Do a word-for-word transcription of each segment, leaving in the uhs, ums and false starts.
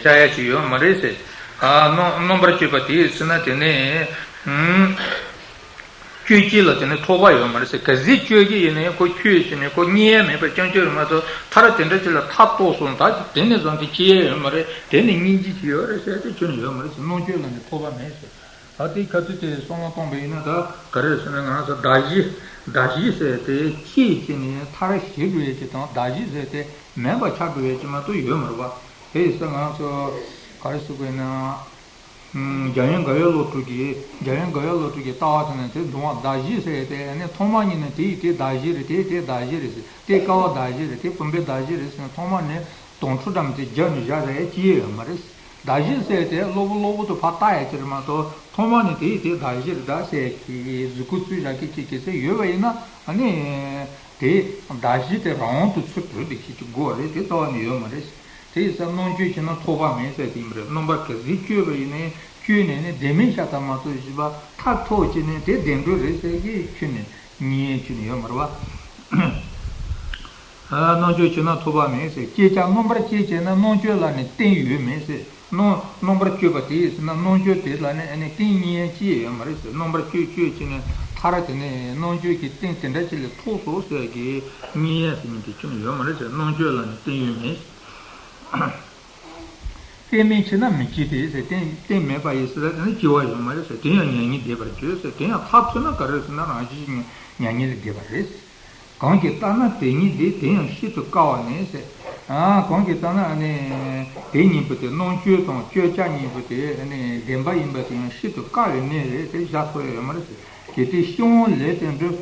ཆགས་ཡ་ཅིག་ཡོད་མ་རེད་ཟེར། ཨ་རྣམ་རྣམ་པར་སྤྱོད་པ་དེ་ཡིན་ཟེར་ན་དེ་ནི་ཨུམ། སྤྱོད་བྱེད་ལ་དེ་ནི་ཐོགས་པ་ཡོད་མ་རེད་ཟེར། ག་ཟིག་སྤྱོད་ཀྱི་ཡིན་ནའི་ཁོ་ཁྱོད་ཀྱིས་ནི་ཁོ་རྙེད་ཡ་མེད་པ་རྐྱང་རྐྱང་རེད་མ་གཏོགས། མཐར་དེ་འདྲ་ཅིག་ལ་ཐག་བཏོགས་སོང་། ད་དེ་ནས་བཟུང་སྟེ་སྐྱེ་ཡ་ཡོད་མ་རེད། དེ་ནི་སྙིང་རྗེ་ཅིག་ཡོད་རེད་ཟེར་དེ་ཁྱོན་ནས་ཡོད་མ་རེད་ཟེར། རྣམ་དཔྱོད་ལ་ནི་ཐོགས་པ་མེད་ཟེར། ད་དེའི་ཁ་ཐུག་དེ་བསམ་བློ་གཏོང་པ་ཡིན་ན་ད་ག་རེ་ཟེར་ན། ང་ཚོ་གདགས་གཞི། གདགས་གཞི་ཟེར་དེ་སྐྱེས་བྱས་ནས་མཐར་ཞི་འགྲོ་ཡས་ཀྱི་དང་། གདགས་གཞི་ཟེར་དེ་མེད་པ་ཆགས་འགྲོ་ཡས་ཀྱི་མ་གཏོགས་ཡོད་མ་རེད་པ། དེ་ཡིན་ཙང་ང་ཚོ་ག་རེ་ཟེར་དགོས་ན། ཨུམ། རྒྱལ་བའི་དགའ་བའི་བློ་གྲོས་ཀྱི། རྒྱལ་བའི་དགའ་བའི་བློ་གྲོས་ཀྱི་ལྟ་བ་དེ་ནི་དེ་འདུལ་བ་གདགས་གཞི་ཟེར་དེ་ནི་ཐོག་མ་ཉིད་ནས་དེ་ཡི་དེ་གདགས་གཞི་རེད། དེ་ཡི་དེ་གདགས་གཞི་རེད་ཟེར། དེ་ཀ་བ་གདགས་གཞི་རེད། དེ་བུམ་པའི་གདགས་གཞི་རེད་ཟེར་ནས་ཐོག་མ་ནས་དོང་ཁྲོ་འགྲམ་དེ་རྒྱབ་ནས་བཞག་ཟེར་ཡ་ཅི་ཡང་ཡོད་མ་རེད། གདགས་གཞི་ཟེར་དེ་གློ་བུར་གློ་བུར་དུ་ཕར་ལྟ་ཡ་ཅིག་རེད་མ་གཏོགས། ཐོག་མ་ནས་དེ་ཡི་དེ་གདགས་གཞི་རེད་ད་ཟེར་གྱི་གཟུགས་སྐུ་ཚུལ་བཞག་གི་ཅིག་གི་ཟེར་ཡོད་པ་ཡིན་ན། ཨ་ནི་དེ་གདགས་གཞི་དེ་རང་དབང་དུ་ཚུར་གྲུབ་པའི་ཆེད་ཀྱི་སྒོ་རེད། དེ་རྩ་བ་ནས་ཡོད་མ་རེད། དེ་ཡིན་ཙང་རྣམ་དཔྱོད་བྱས་ན་ཐོགས་པ་མེད་ཟེར་དེ་ཡིན་པ་རེད། རྣམ་པ་ག་ཟིག་སྤྱོད་པ་ཡིན་ནའི་སྤྱོད་ནས་ནི་བདེན་མིན་ཤ་སྟག་མ་གཏོགས་བཞི་པ་ཐག་ཐོག་བྱས་ནས་དེ་བདེན་འགྲོ་རེད་ཟེར་གྱི་ཁྱོན་ནས་རྙེད་ཡས་ཁྱོན་ནས་ཡོད་མ་རེད་པ། རྣམ་དཔྱོད་བྱས་ན་ཐོགས་པ་མེད་ཟེར། སྐྱེས་ཀྱང་རྣམ་པར་སྐྱེས་བྱས་ན་རྣམ་དཔྱོད་ལ་ནི་རྟེན་ཡོད་མེད་ཟེར། རྣམ་རྣམ་པར་སྤྱོད་པ་དེ་ཡིན་ཟེར་ན་རྣམ་དཔྱོད་དེ་ལ་ནི་ཨ་ནི་རྟེན་རྙེད་ཡས་ཅི་ཡང་ཡོད་མ་རེད་ཟེར། རྣམ་པར་སྤྱོད་སྤྱོད་བྱས་ནས་མཐར་དེ་ནས་རྣམ་དཔྱོད་ཀྱི་རྟེན་དེ་འདྲ་ཅིག་ལ་ཐོགས་སོ་ཟེར་གྱི་རྙེད་ཡས་ཟེར་མི་དེ་ཁྱོན་ནས་ཡོད་མ་རེད་ཟེར། རྣམ་དཔྱོད་ལ་ནི་རྟེན་ཡོད་མེད། རྟེན་མེད་ཕྱིར་ན་མི་སྐྱེ་སྟེ་ཟེར། རྟེན་རྟེན་མེད་པ་ཡིན་ཟེར་ན་དེ་ནི་སྐྱེ་བ་ཡོད་མ་རེད་ཟེར། དེ་ཡང་མྱ་ངན་འདས་པར་འགྱུར་ཟེར། དེ་ཡང་ཐག་ཆོད་ན་ག་རེ་ཟེར་ན་རང་བཞིན་མྱ་ངན་ལས་འདས་པ་རེད། གང་གིས་བལྟས་ན་དེ་ཉིད་འདི། དེ་ཡང་བཤད་དུ་དཀའ་བ་ནི་ཟེར། ཨ་གང་གིས་བལྟས་ན་ཨ་ནི་དེ་གཉིས་པོ་དེ་རྣམ་དཔྱོད་དང་བཅོས་བྱ་གཉིས་པོ་དེ་ཨ་ནི་བདེན་པ་ཡིན་པ་དེ་ཡང་བཤད་དུ་དཀའ་བའི་གནས་རེད། དེ་བཞག་ཐུབ་ཡ་ཡོད་མ་རེད་ཟེར། གལ་ཏེ་ཤེས་དབང་ལས་དེ་འགྲུབ།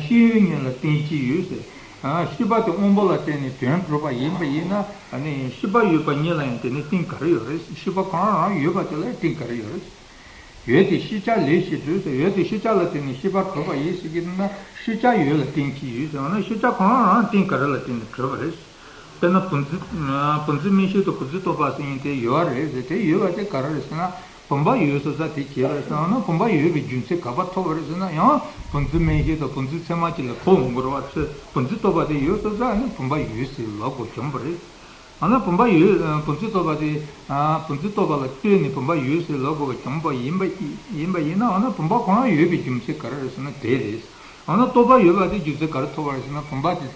ཤེས་ཡོན་ཉིད་ལ་རྟེན་ཅི་ཡོད་ཟེར། ཤེས་པ་དེ་དབང་པོ་ལ་བརྟེན་ནས་དོན་གྲུབ་པ་ཡིན་པ་ཡིན་ན། ཨ་ནི་ཤེས་པ་ཡོད་པ་ཉིད་ལ་ཡང་དེ་ནི་རྟེན་ག་རེ་ཡོད་རེད། ཤེས་པ་གང་རང་ཡོད་པ་དེ་ལ་རྟེན་ག་རེ་ཡོད་རེད། ཡོད་དེ་ཤེས་བྱ་ལས་ཤེས་གྲུབ་ཟེར། ཡོད་དེ་ཤེས་བྱ་ལ་བརྟེན་ནས་ཤེས་པ་གྲུབ་པ་ཡིན་ཟེར་གྱི་ན། ཤེས་བྱ་ཡོད་ལ་རྟེན་ཅི་ཡོད་ཟེར་བ་ན། ཤེས་བྱ་གང་རང་རྟེན་ག་རེ་ལ་བརྟེན་ནས་གྲུབ་པ་རེད། དཔེར་ན་བུམ་འཛིན། བུམ་འཛིན་མིག་ཤེས་དང་བུམ་འཛིན་རྟོག་པ་ཟེར་མཁན་དེ་ཡོད་རེད་ཟེར། དེ་ཡོད་པ་དེ་ག་རེ་རེད་ཟེར་ན། བུམ་པ་ཡོད་ས་ས་དེ་བྱས་པ་རེད་ཟེར་བ་ན། བུམ་པ་ཡོད་པའི་རྒྱུ་མཚན་ག་པར་ཐོབ་པ་རེད་ཟེར་ན། ཡང་བུམ་འཛིན་མིག་ཤེས་དང་བུམ་འཛིན་ཚད་མ་གཅིག་ལ་ཐོབ་འོང་གི་རེད་བ། ཚོས་བུམ་འཛིན་རྟོག་པ་དེ་ཡོད་ས་ས་ནི་བུམ་པ་ཡོད་ཟེར་ལབ་དགོས་བྱུང་བ་རེད། ཨ་ན་བུམ་པ་ཡོད། བུམ་འཛིན་རྟོག་པ་དེ། བུམ་འཛིན་རྟོག་པ་ལ་ལྟོས་ནས་བུམ་པ་ཡོད་ཟེར་ལབ་དགོས་པ་བྱུང་བ་ཡིན་པ་ཡིན་པ་ཡིན་ན། ཨ་ན་བུམ་པ་གང་ཡོད་པའི་རྒྱུ་མཚན་ག་རེ་རེད་ཟེར་ན་དེ་རེད། ཨ་ན་རྟོག་པ་ཡོད་པ་དེ་རྒྱུ་མཚན་ག་རེ་ཐོབ་པ་རེད་ཟེར་ན། བུམ་པ་དེ་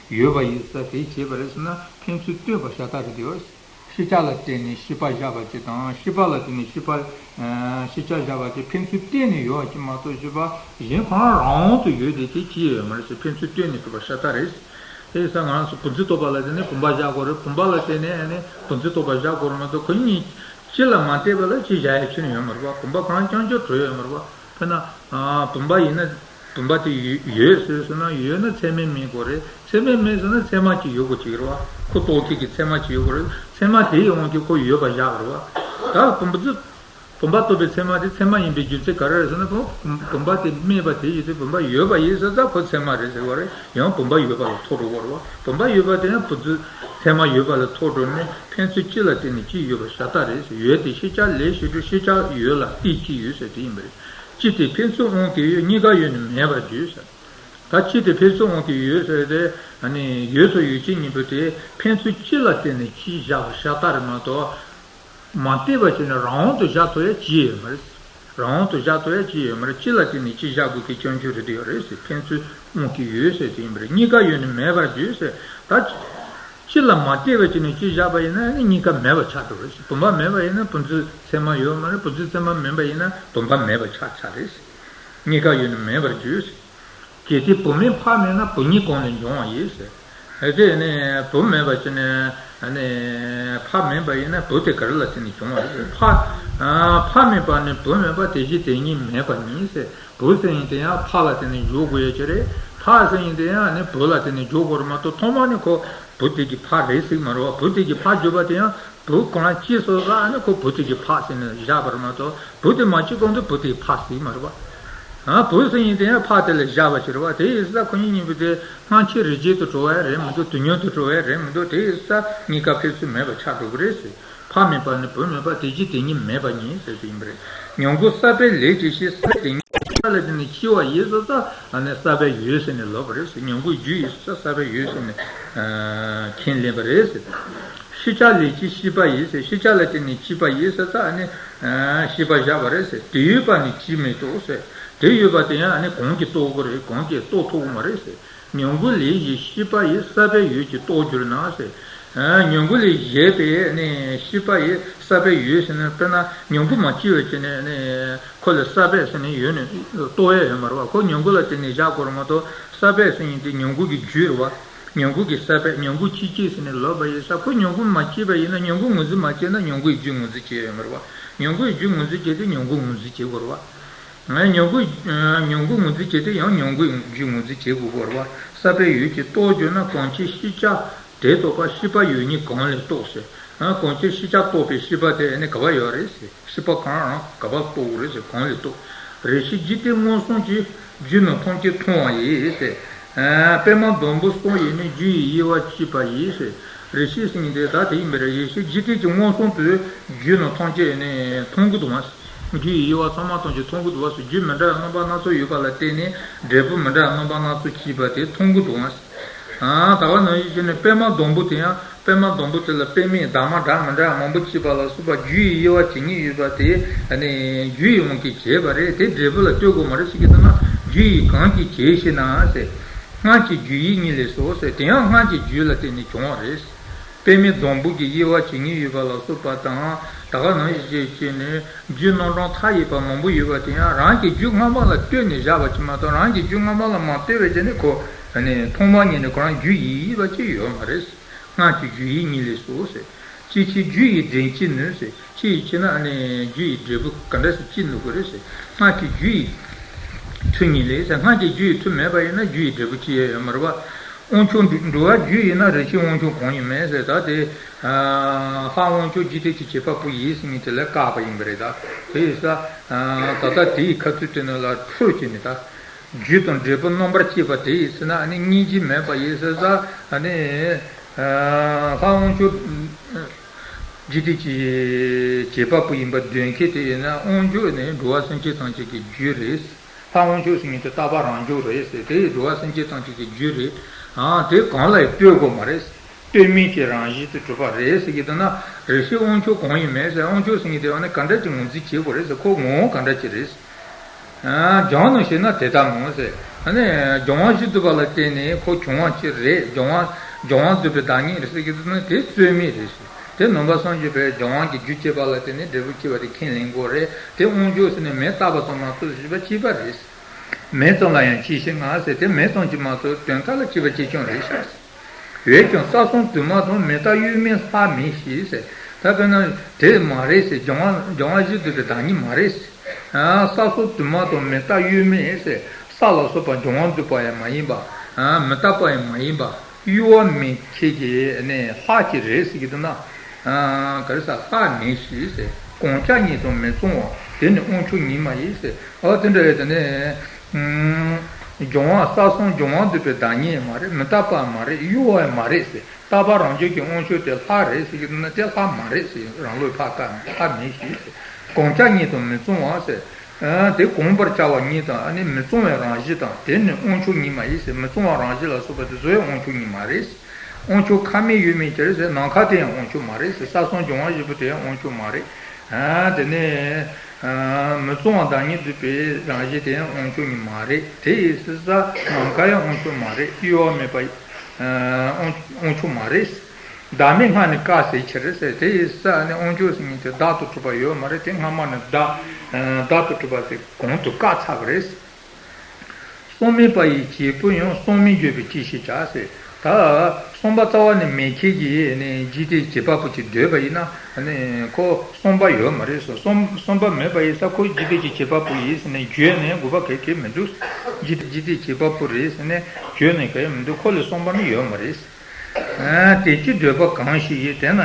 ཡོད་པ་ཡིན་ས་དེ་བྱས་པ་རེད་ཟེར་ན། ཕན་ཚུན་ལྟོས་པ་ཤ་སྟག་རེད་དེ། ཤེས་བྱ་ལ་བརྟེན་ནས་ཤེས་པ་བཞག་པ་ཅིག་དང་། ཤེས་པ་ལ་བརྟེན་ནས་ཤེས་པ། ཤེས་བྱ་བཞག་པ་ཅིག་ཕན་ཚུན་བརྟེན་ནས་ཡོད་པ་ཅིག་མ་གཏོགས། ཤེས་པ་གཞན་གང་རང་དབང་དུ་ཡོད་དེ་ཅིག་ཅི་ཡང་ཡོད་མ་རེད་ཟེར། ཕན་ཚུན་བརྟེན་ནས་གྲུབ་པ་ཤ་སྟག་རེད། དེ་ཡིན་ཙང་ང་རང་ཚོ་བུམ་འཛིན་རྟོག་པ་ལ་བརྟེན་ནས་བུམ་པ་བཞག་དགོས་རེད། བུམ་པ་ལ་བརྟེན་ནས་ཨ་ནི་བུམ་འཛིན་རྟོག་པ་བཞག་དགོས་རེད་མ་གཏོགས། ཁོ་གཉིས་གཅིག་ལ་མ་བལྟས་པ་ལ་གཅིག་བཞག་ཡ་ཁྱོན་ནས་ཡོད་མ་རེད་བ། བུམ་པ་གང་རྐྱང་རྐྱང་གྲུབ་ཡོད་མ་རེད་བ། དཔེར་ན། བུམ་པ་ཡིན་ན། བུམ་པ་དེ་ཡོད་ཟེར་ཟེར་ན། ཡོད་ན་ཚད་མས་སྨྲས་དགོས་རེད། ཚད་མས་སྨྲས་ཟེར་ན་ཚད་མ་གཅིག་ཡོད་དགོས་ཀྱི་རེད་བ། ཁོ་རྟོགས་ཀྱི་གི་ཚད་མ་གཅིག་ཡོད་དགོས་རེད། ཚད་མ་དེའི་དབང་གིས་ཁོ་ཡོད་པ་བཞག་རེད་བ། ད་བུམ་པ་བུམ་པ་རྟོགས་པའི་ཚད་མ་དེ་ཚད་མ་ཡིན་པའི་རྒྱུ་མཚན་ག་རེ་རེད་ཟེར་ན། བུམ་བུམ་པ་དེ་སྨྲས་པ་དེ་ཡིན་ཚེ་བུམ་པ་ཡོད་པ་ཡིན་ཟེར་ཙང་ཁོ་ཚད་མ་རེད་ཟེར་བ་རེད། ཡང་བུམ་པ་ཡོད་པ་ལ་ཐོགས་འགྲོ་གི་རེད་བ། བུམ་པ་ཡོད་པ་དེ་ཡང་བུམ་འཛིན་ཚད་མ་ཡོད་པ་ལ་ཐོགས་འགྲོ་ནས་ཕན་ཚུན་གཅིག་ལ་བརྟེན་ནས་གཅིག་ཡོད་པ་ཤ་སྟག་རེད་ཟེར། ཡོད་དེ་ཤེས་བྱ་ལས་ཤེས་གྲུབ། ཤེས་བྱ་ཡོད་ལ་རྟེན་གཅིག་ཡོད་ཟེར་དེ་ཡིན་པ་རེད། གཅིག་དེ་ཕན་ཚུན་དབང་གིས་ཡོད། གཉིས་ཀ་ཡོད་ནི་མེད་པར་འགྱུར་ཟེར། ད་གཅིག་དེ་ཕན་ཚུན་དབང་གིས་ཡོད་ཟེར་ཏེ། ཨ་ནི་ཡོད་དང་ཡོད་བྱེད་གཉིས་པོ་དེ་ཕན་ཚུན་གཅིག་ལ་བརྟེན་ནས་གཅིག་བཞག་པ་ཤ་སྟག་རེད་མ་གཏོགས། མ་བལྟས་པ་བྱས་ནས་རང་དབང་དུ་བཞག་ཐུབ་ཡ་ཅི་ཡོད་མ་རེད། རང་དབང་དུ་བཞག་ཐུབ་ཡ་ཅི་ཡོད་མ་རེད། གཅིག་ལ་བརྟེན་ནས་གཅིག་བཞག་དགོས་ཀྱི་རྐྱང་རྐྱང་རེད་དེ་ཡོད་རེད་ཟེར། ཕན་ཚུན་དབང་གིས་ཡོད་ཟེར་དེ་ཡིན་པ་རེད། གཉིས་ཀ་ཡོད་ནི་མེད་པར་འགྱུར་ཟེར། ད་གཅིག་ལ་མ་བལྟས་པ་བྱས་ནས་གཅིག་བཞག་པ་ཡིན་ན་ནི་གཉིས་ཀ་མེད་པ་ཆགས་འགྲོ་རེད་ཟེར། བུམ་པ་མེད་པ་ཡིན་ན་བུམ་འཛིན་ཚད་མ་ཡོད་མ་རེད། བུམ་འཛིན་ཚད་མ་མིན་པ་ཡིན་ན་བུམ་པ་མེད་པ་ཆགས་ཆགས་རེད་ཟེར། གཉིས་ཀ་ཡོད་ནི་མེད་པར་འགྱུར་ཟེར། གལ་ཏེ་བུ་མེད་ཕ་མེད་ན། བུ་ཉིད་གང་ལས་འབྱུང་བ་ཡིན་ཟེར། དེ་ནི་བུ་མེད་པ་ཅི་ནས་ནི་ཕ་མེད་པ་ཡིན་ན་བུ་དེ་ག་རེ་ལ་བརྟེན་ནས་བྱུང་བ་རེད། ཕ་ཕ་མེད་པ་ནི་བུ་མེད་པ། དེ་བཞིན་དེ་ཉིད་མེད་པ་ཉིད་ཟེར། བུ་ཟེར་ཡིན་དེ་ཡང་ཕ་ལ་བརྟེན་ནས་འཇོག་དགོས་ཡ་ཅིག་རེད། ཕ་ཟེར་ཡིན་དེ་ཡང་ནི་བུ་ལ་བརྟེན་ནས་འཇོག་དགོས་རེད་མ་གཏོགས། ཐོག་མ་ནས་ཁོ་བུ་དེ་གི་ཕ་རེད་ཟེར་གྱི་མ་རེད་བ། བུ་དེ་གི་ཕ་བརྗོད་པ་དེ་ཡང་བུ་གང་སྐྱེས་སོ་ཙང་ནི་ཁོ་བུ་དེ་གི་ཕ་ཟེར་ནས་བཞག་པ་རེད་མ་གཏོགས། བུ་དེ་མ་སྐྱེས་གོང་དུ་བུ་དེ་གི་ཕ་ཟེར་གྱི་མ་རེད་བ། ཨ་བུ་ཟེར་ཡིན་དེ་ཡང་ཕ་དེ་ལ་བཞག་པ་ཞིག་རེད་བ། དེ་ཡིན་ཙང་ཁོ་གཉིས་གཉིས་པོ་དེ་སྔ་ཕྱི་རིགས་གཅིག་ཏུ་གྲུབ་པ་རེད་མི་འདུག། དུས་མཉམ་དུ་གྲུབ་པ་རེད་མི་འདུག། དེ་ཡིན་ཙང་གཉིས་ཀ་ཕན་ཚུན་མེད་པ་ཆགས་འགྲོ་གི་རེད་ཟེར། ཕ་མེད་པ་ནི་བུ་མེད་པ། དེ་བཞིན་དེ་ཉིད་མེད་པ་ཉིད་ཟེར་དེ་ཡིན་པ་རེད། མྱང་གུང་གསར་པའི་ལས་ཀྱི་གཞི། གསར་དེ་ཉིད་ལ་བརྟེན་ནས་སྐྱེ་བ་ཡིན་སོ་ཙང་ནི་གསར་པའི་ཡུལ་ཟེར་ནས་ལབ་པ་རེད་ཟེར། མྱང་གུང་རྒྱུ་ཡིན་སོ་ཙང་གསར་པའི་ཡུལ་ཟེར་ནས་ཁས་ལེན་པ་རེད་ཟེར། ཤེས་བྱ་ལས་སྐྱེས་ཤེས་པ་ཡིན་ཟེར། ཤེས་བྱ་ལ་བརྟེན་ནས་སྐྱེས་པ་ཡིན་ཟེར་ཙང་ནི་ཤེས་པ་བཞག་པ་རེད་ཟེར། དེ་ཡོད་པ་ནི་སྐྱེས་མི་རྟོགས་ཟེར། དེ་ཡོད་པ་དེ་ཡང་ནི་གང་གིས་རྟོགས་དགོས་རེད། གང་གིས་རྟོགས་ཐུབ་ཀྱི་མ་རེད་ཟེར། མྱུ་གུ་ལས་གཞན་ཤེས་པ་ཡིས། ས་པའི་འོད་ཀྱིས་རྟོགས་གྱུར་ན་ཟེར། མྱུ་གུ་ལས་གཞན་པའི་ནི་ཤེས་པ་ཡིས། ས་པའི་འོད་ཟེར་ན་དཔེར་ན་མྱུ་གུ་མ་སྐྱེས་པའི་ཆ་ནས་ནི་ཁོ་ལ་ས་པ་ཟེར་ནས་འོད་ནི་རྟོགས་ཡ་ཡོད་མ་རེད་བ། ཁོ་མྱུ་གུ་ལ་བརྟེན་ནས་བཞག་དགོས་རེད་མ་གཏོགས། ས་པ་ཟེར་མཁན་དེ་མྱུ་གུ་གི་རྒྱུ་རེད་བ། མྱུ་གུ་གི་ས་པ། མྱུ་གུ་སྐྱེས་སྐྱེས་ཟེར་ནས་ལབ་པ་ཡིན་ཙང་ཁོ་མྱུ་གུ་མ་སྐྱེས་པ་ཡིན་ན། མྱུ་གུ་ངོས་འཛིན་མ་བྱས་ན་མྱུ་གུའི་རྒྱུ་ངོས་འཛིན་བྱས་ཡོད་མ་རེད་བ། མྱུ་གུའི་རྒྱུ་ངོས་འཛིན་བྱས་ཏེ་མྱུ་གུ་ངོས་འཛིན་བྱེད་དགོས་རེད་བ། མྱུ་གུ། མྱུ་གུ་ངོས་འཛིན་བྱས་ཏེ་ཡང་མྱུ་གུའི་རྒྱུ་ངོས་འཛིན་བྱེད་དགོས་ཀྱི་རེད་བ། ས་པའི་འོད་ཀྱིས་རྟོགས་གྱུར་ན། གང་ཕྱིར་ཤེས་བྱ་དེ་རྟོགས་པ། ཤེས་པ་ཡོད་ཉིད་གང་ལས་རྟོགས་ཟེར། གང་ཕྱིར་ཤེས་བྱ་རྟོགས་པའི་ཤེས་པ་དེ་ནི་ག་པར་ཡོད་རེད་ཟེར། ཤེས་པ་གང་རང་ག་པར་རྟོགས་རེད་ཟེར། གང་ལས་རྟོགས། རེ་ཞིག་འཇིག་རྟེན་མངོན་སུམ་གྱིས། རྒྱུ་རྣམས་ཐམས་ཅད་མཐོང་བ་ཡིས་ཟེར། པདྨ་སྡོང་པོ་གསུམ་ཡིས་ནི། རྒྱུ་ཡི་དབྱེ་བ་གཅིག་པ་ཡིས་ཟེར། རེ་ཞིག་ཟེར་མཁན་དེ་ད་དེ་ཡིན་པ་རེད། རེ་ཞིག་འཇིག་རྟེན་གྱི་མངོན་སུམ་དུ་རྒྱུ་རྣམས་ཐམས་ཅད་ནི་མཐོང་གི་འདུག་བ། རྒྱུ་ཡི་དབྱེ་བ་ཚང་མ་ཐམས་ཅད་མཐོང་གི་འདུག་བ་ཟེར། རྒྱུ་མི་འདྲ་བའི་རྣམ་པ་སྣ་ཚོགས་ཡོད་པ་ལ་བརྟེན་ནས་འབྲས་བུ་མི་འདྲ་བའི་རྣམ་པ་སྣ་ཚོགས་སྐྱེས་པ་དེ་མཐོང་གི་འདུག་བ། ད་ག་ནང་བཞིན་བྱས་ནས་པདྨ་སྡོང་པོ་དེ་ཡང་། པདྨ་སྡོང་པོ་དེ་ལ་པདྨའི་འདབ་མ་འདྲ་མི་འདྲ་མང་པོ་སྐྱེས་པ་ལ་སོགས་པ་རྒྱུ་ཡི་དབྱེ་བ་ཇི་སྙེད་ཡོད་པ་དེ་ནི་རྒྱུ་ཡི་དབང་གིས་བྱས་པ་རེད། དེ་འབྲས་བུ་ལ་ལྟོས་དགོས་མ་རེད་ཟེར་གྱི་འདུག་ན། རྒྱུ་ཡིས་གང་གིས་བྱས་ཤེ་ན་ཟེར། སྔར་གྱི་རྒྱུ་ཡིས་ཉིད་ལས་སོ་ཟེར། དེ་ཡང་སྔར་གྱི་རྒྱུ་ལ་བརྟེན་ནས་བྱུང་བ་རེད། པདྨའི་སྡོང་པོ་གི་དབྱེ་བ་ཇི་སྙེད་ཡོད་པ་ལ་སོགས་པ་དང་། ད་ག་ནང་བཞིན་བྱས་ནས་རྒྱུ་རྣམ་གྲངས་མཐའ་ཡས་པ་མང་པོ་ཡོད་པ་དེ་ཡང་རང་གི་རྒྱུ་སྔ་མ་ལ་ལྟོས་ནས་བཞག་པ་ཅིག་མ་གཏོགས། རང་གི་རྒྱུ་སྔ་མ་ལ་མ་ལྟོས་པའི་ཆ་ནས་ཁོ་ནི་ཐོག་མ་ཉིད་ནས་ཁོ་རང་རྒྱུ་ཡི་དབྱེ་བ་ཅིག་ཡོད་མ་རེད། སྔར་གྱི་རྒྱུ་ཡིས་ཉིད་ལས་སོ་ཟེར། ཅི་ཕྱིར་རྒྱུ་ཡི་འབྲས་སྐྱེད་ནུས་ཟེར། ཅི་ཡིས་ཕྱིར་ན་ནི་རྒྱུ་ཡི་འབྲས་བུ་ག་འདྲ་ཞིག་སྐྱེད་ནུས་དགོས་རེད་ཟེར། སྔར་གྱི་རྒྱུ་ཡི་མཐུ་ཉིད་ལས་ཟེར། སྔར་གྱི་རྒྱུ་ཡི་མཐུ་མེད་པ་ཡིན་ན་རྒྱུ་ཡི་འབྲས་བུ་སྐྱེ་ཡ་ཡོད་མ་རེད་བ། དབང་ཕྱུག་འགྲོ་བ་རྒྱུ་ཡིན་ན། རེ་ཞིག་དབང་ཕྱུག་གང་ཡིན་མིན་ཟེར། ད་དེ་ལྷ་དབང་ཕྱུག་འཇིག་རྟེན་གྱི་བྱེད་པ་པོ་ཡིན་ཟེར་མཁན་དེ་ལ་བཀག་པ་ཡིན་པ་རེད། ད་དེ་ཡིན་ཙང་ད་ལྟ་དེ་ཡི་ཁ་ཚུལ་དེ་ནང་ལ་འཕྲོས་བྱས་ནས། ད་རྒྱུ་དང་འབྲས་བུ་རྣམ་པར་བཅད་པ་དེ་ཡིན་ཟེར་ན་ནི་སྙིང་རྗེ་མེད་པ་ཡིན་ཟེར་ཙང་ནི། ལྷ་དབང་ཕྱུག་འཇིག་རྟེན་གྱི་བྱེད་པ་པོ་ཡིན་པ་འདོད་མཁན་དེ་ཡིན་ན། དབང་ཕྱུག་ནི་འགྲོ་བ་སེམས་ཅན་ཐམས་ཅད་ཀྱི་རྒྱུ་རེད། ལྷ་དབང་ཕྱུག་ཟེར་མཁན་དེ་རྟག་པ་རང་རྒྱུད་རེད་ཟེར། དེ་ཡི་འགྲོ་བ་སེམས་ཅན་ཐམས་ཅད་ཀྱི་རྒྱུ་རེད། ཨང་། དེ་གང་ལ་ཡང་ལྟོས་དགོས་མ་རེད། ལྟོས་མིན་གྱི་རང་བཞིན་དུ་གྲུབ་པ་རེད་ཟེར་གྱི་འདུག་ན། རེ་ཞིག་དབང་ཕྱུག་གང་ཡིན་མིན་ཟེར། དབང་ཕྱུག་ཟེར་མཁན་དེ་ནི་ག་འདྲ་ཅིག་ངོས་འཛིན་བྱེད་དགོས་རེད་ཟེར། ཁོ་ངོ་བོ་ག་འདྲ་ཅིག་རེད། སྦྱང་ནུས་ཤེ་ན་དེ་ལྟ་མོ་ཟེར། ཨ་ནི་སྦྱང་བ་ཞིག་ཐུབ་པ་ལ་བརྟེན་ནས་ཁོ་བྱུང་བ་ཅིག་རེད། སྦྱང་བ་སྦྱང་བ་འདོད་པའི་བདག་ཉིད་རེད་ཟེར་གྱི་འདུག་ན། དེ་རྩོད་མེད་རེད་ཟེར། དེ་ནང་པ་སངས་རྒྱས་པའི་སྦྱང་བ་གི་རྒྱུ་སྐྱེས་པ་ལ་བརྟེན་ནས་འབྲས་བུ་སྐྱེ་བ་དེ་ཁས་ལེན་དགོས་རེད། དེ་དབང་ཕྱུག་ཟེར་ནས་མེ་བཏབ་པ་ཙམ་མ་གཏོགས་ཞེས་པ་གཅིག་པ་རེད། མེ་ཙམ་ལ་ཡང་གཅེས་ཤིང་ང་ཟེར། དེ་མེ་ཙམ་གཅིག་མ་གཏོགས་དོན་དག་ལ་གཅེས་པ་གཅིག་རྐྱང་རེད་ཤག་འོན་ཀྱང་ས་གསུམ་དུ་མ་དང་། མི་རྟག་ཡོད་མིན་ལྷ་མིན་ཞེས་ཟེར། ད་དཔེར་ན་དེ་མ་རེད་ཟེར། སྦྱང་བ་སྦྱང་བ་ཞིག་འདོད་པའི་བདག་ཉིད་མ་རེད་ཟེར། ས་སོགས་དུ་མ་དང་། མི་རྟག་ཡོད་མིན་ཟེར། ས་ལ་སོགས་པ་སྦྱང་བ་འདོད་པ་ཡང་མ་ཡིན་པ། མི་རྟག་པ་ཡང་མ་ཡིན་པ། གཡོ་བ་མེད་ཁྱེད་ཀྱི་ནི་ལྷ་ཅིག་རེད་ཟེར་གྱི་འདུག་ན། ག་རེ་ཟ། ལྷ་མིན་ཞེས་ཟེར། གང་ཆགས་ཉིད་དང་མི་མཚུངས་པ། དེ་ནི་དབང་ཕྱུག་ཉིད་མ་ཡིན་ཟེར། འོ་དེ་འདྲ་ཡོད་དེ་ནི། སྦྱང་བ་ས་གསུམ་སྦྱང་བ་འདོད་པའི་བདག་ཉིད་མ་རེད། མི་རྟག་པ་མ་རེད། གཡོ་བ་མ་རེད་ཟེར། རྟག་པ་རང་རྒྱུད་ཀྱི་དབང་ཕྱུག་དེ་ལྷ་རེད་ཟེར་གྱི་འདུག་ན། དེ་ལྷ་མ་རེད་ཟེར། རང་ལུགས་ཕར་བཀག་ནས་ལྷ་མིན་ཞེས་ཟེར། གང་ཆགས་ཉིད་དང་མི་མཚུངས་པ་ཟེར། དེ་གང་བར་བྱ་བ་ཉིད་དང་ནི་མི་མཚུངས་པའི་རང་བཞིན་དང་། དེ་ནི་དབང་ཕྱུག་ཉིད་མ་ཡིན་ཟེར། མི་མཚུངས་པའི་རང་བཞིན་ལ་སོགས་པ་དེ་ཚོ་ཡང་དབང་ཕྱུག་ཉིད་མ་རེད། དབང་ཕྱུག་ཁ་མེད་ཡོད་མིན་གྱི་རེད་ཟེར། ནམ་མཁའ་དེ་ཡང་དབང་ཕྱུག་མ་རེད་ཟེར། ས་གསུམ་སྦྱང་བ་ཞིག་པོ་དེ་ཡང་དབང་ཕྱུག་མ་རེད། དེ་ནས། མི་གཙང་བ་བདག་ཉིད་འདོད་པའི་རང་བཞིན་དེ་ཡང་དབང་ཕྱུག་ཉིད་མ་རེད། དེ་ཡི་ཕྱིར་ས་ནམ་མཁའ་ཡང་དབང་ཕྱུག་མ་རེད། གཡོ་བ་མེད་པ་དབང་དབང་ཕྱུག་མ་རེད། བདག་མེད་སྔ་ནས་བཀག་ཟེར་ཕྱིར་ཟེར། དེ་ཡི་ས་ནི་དབང་ཕྱུག་ཟེར་མཁན་དེ་བདག་ཏུ་གྲུབ་པ་ཡོད་མ་རེད། དེ་སྔ་མ་ནས་བདག་བདག་ཏུ་གྲུབ་པ་དེ་གོང་དུ་བཀག་ཚར་བ་རེད། གསུམ་མེད་པ་ཡི་བྱེད་པོ་ཡང་། གསུམ་མེད་བརྗོད་པས་ཅི་ཞིག་བྱ་ཟེར། ད་གསུམ་པ་རྩ་བ་ནས་མེད་མཁན་གྱི་ནི་འཇིག་རྟེན་བྱེད་པ་པོ་ཅིག་འདོད་པ་ཡིན་ན་ནི་ཁོ་གསུམ་པ་ཡོད་མ་རེད་ཟེར། གསུམ་གསུམ་པ་མེད་པ་ཡིན་ཙང་ཁོ་འཇིག་རྟེན་གྱི་བྱེད་པ་པོ་ཡིན་ཟེར་ནས་བརྗོད་ནས་དགོས་པ་ག་གེ་མི་འདུག་འཇིག་འཇིག་རྟེན་བྱེད་པ་པོ་རེད་ཟེར་ནས་བརྗོད་ནས་ག་ཡང་མི་འདུག་ཁོ་ལ་གསུམ་པ་ནི་ཡོད་མ་རེད། དེ་ཅི་འདོད་པ་གང་ཞིག་ཡིན། དེས་ན་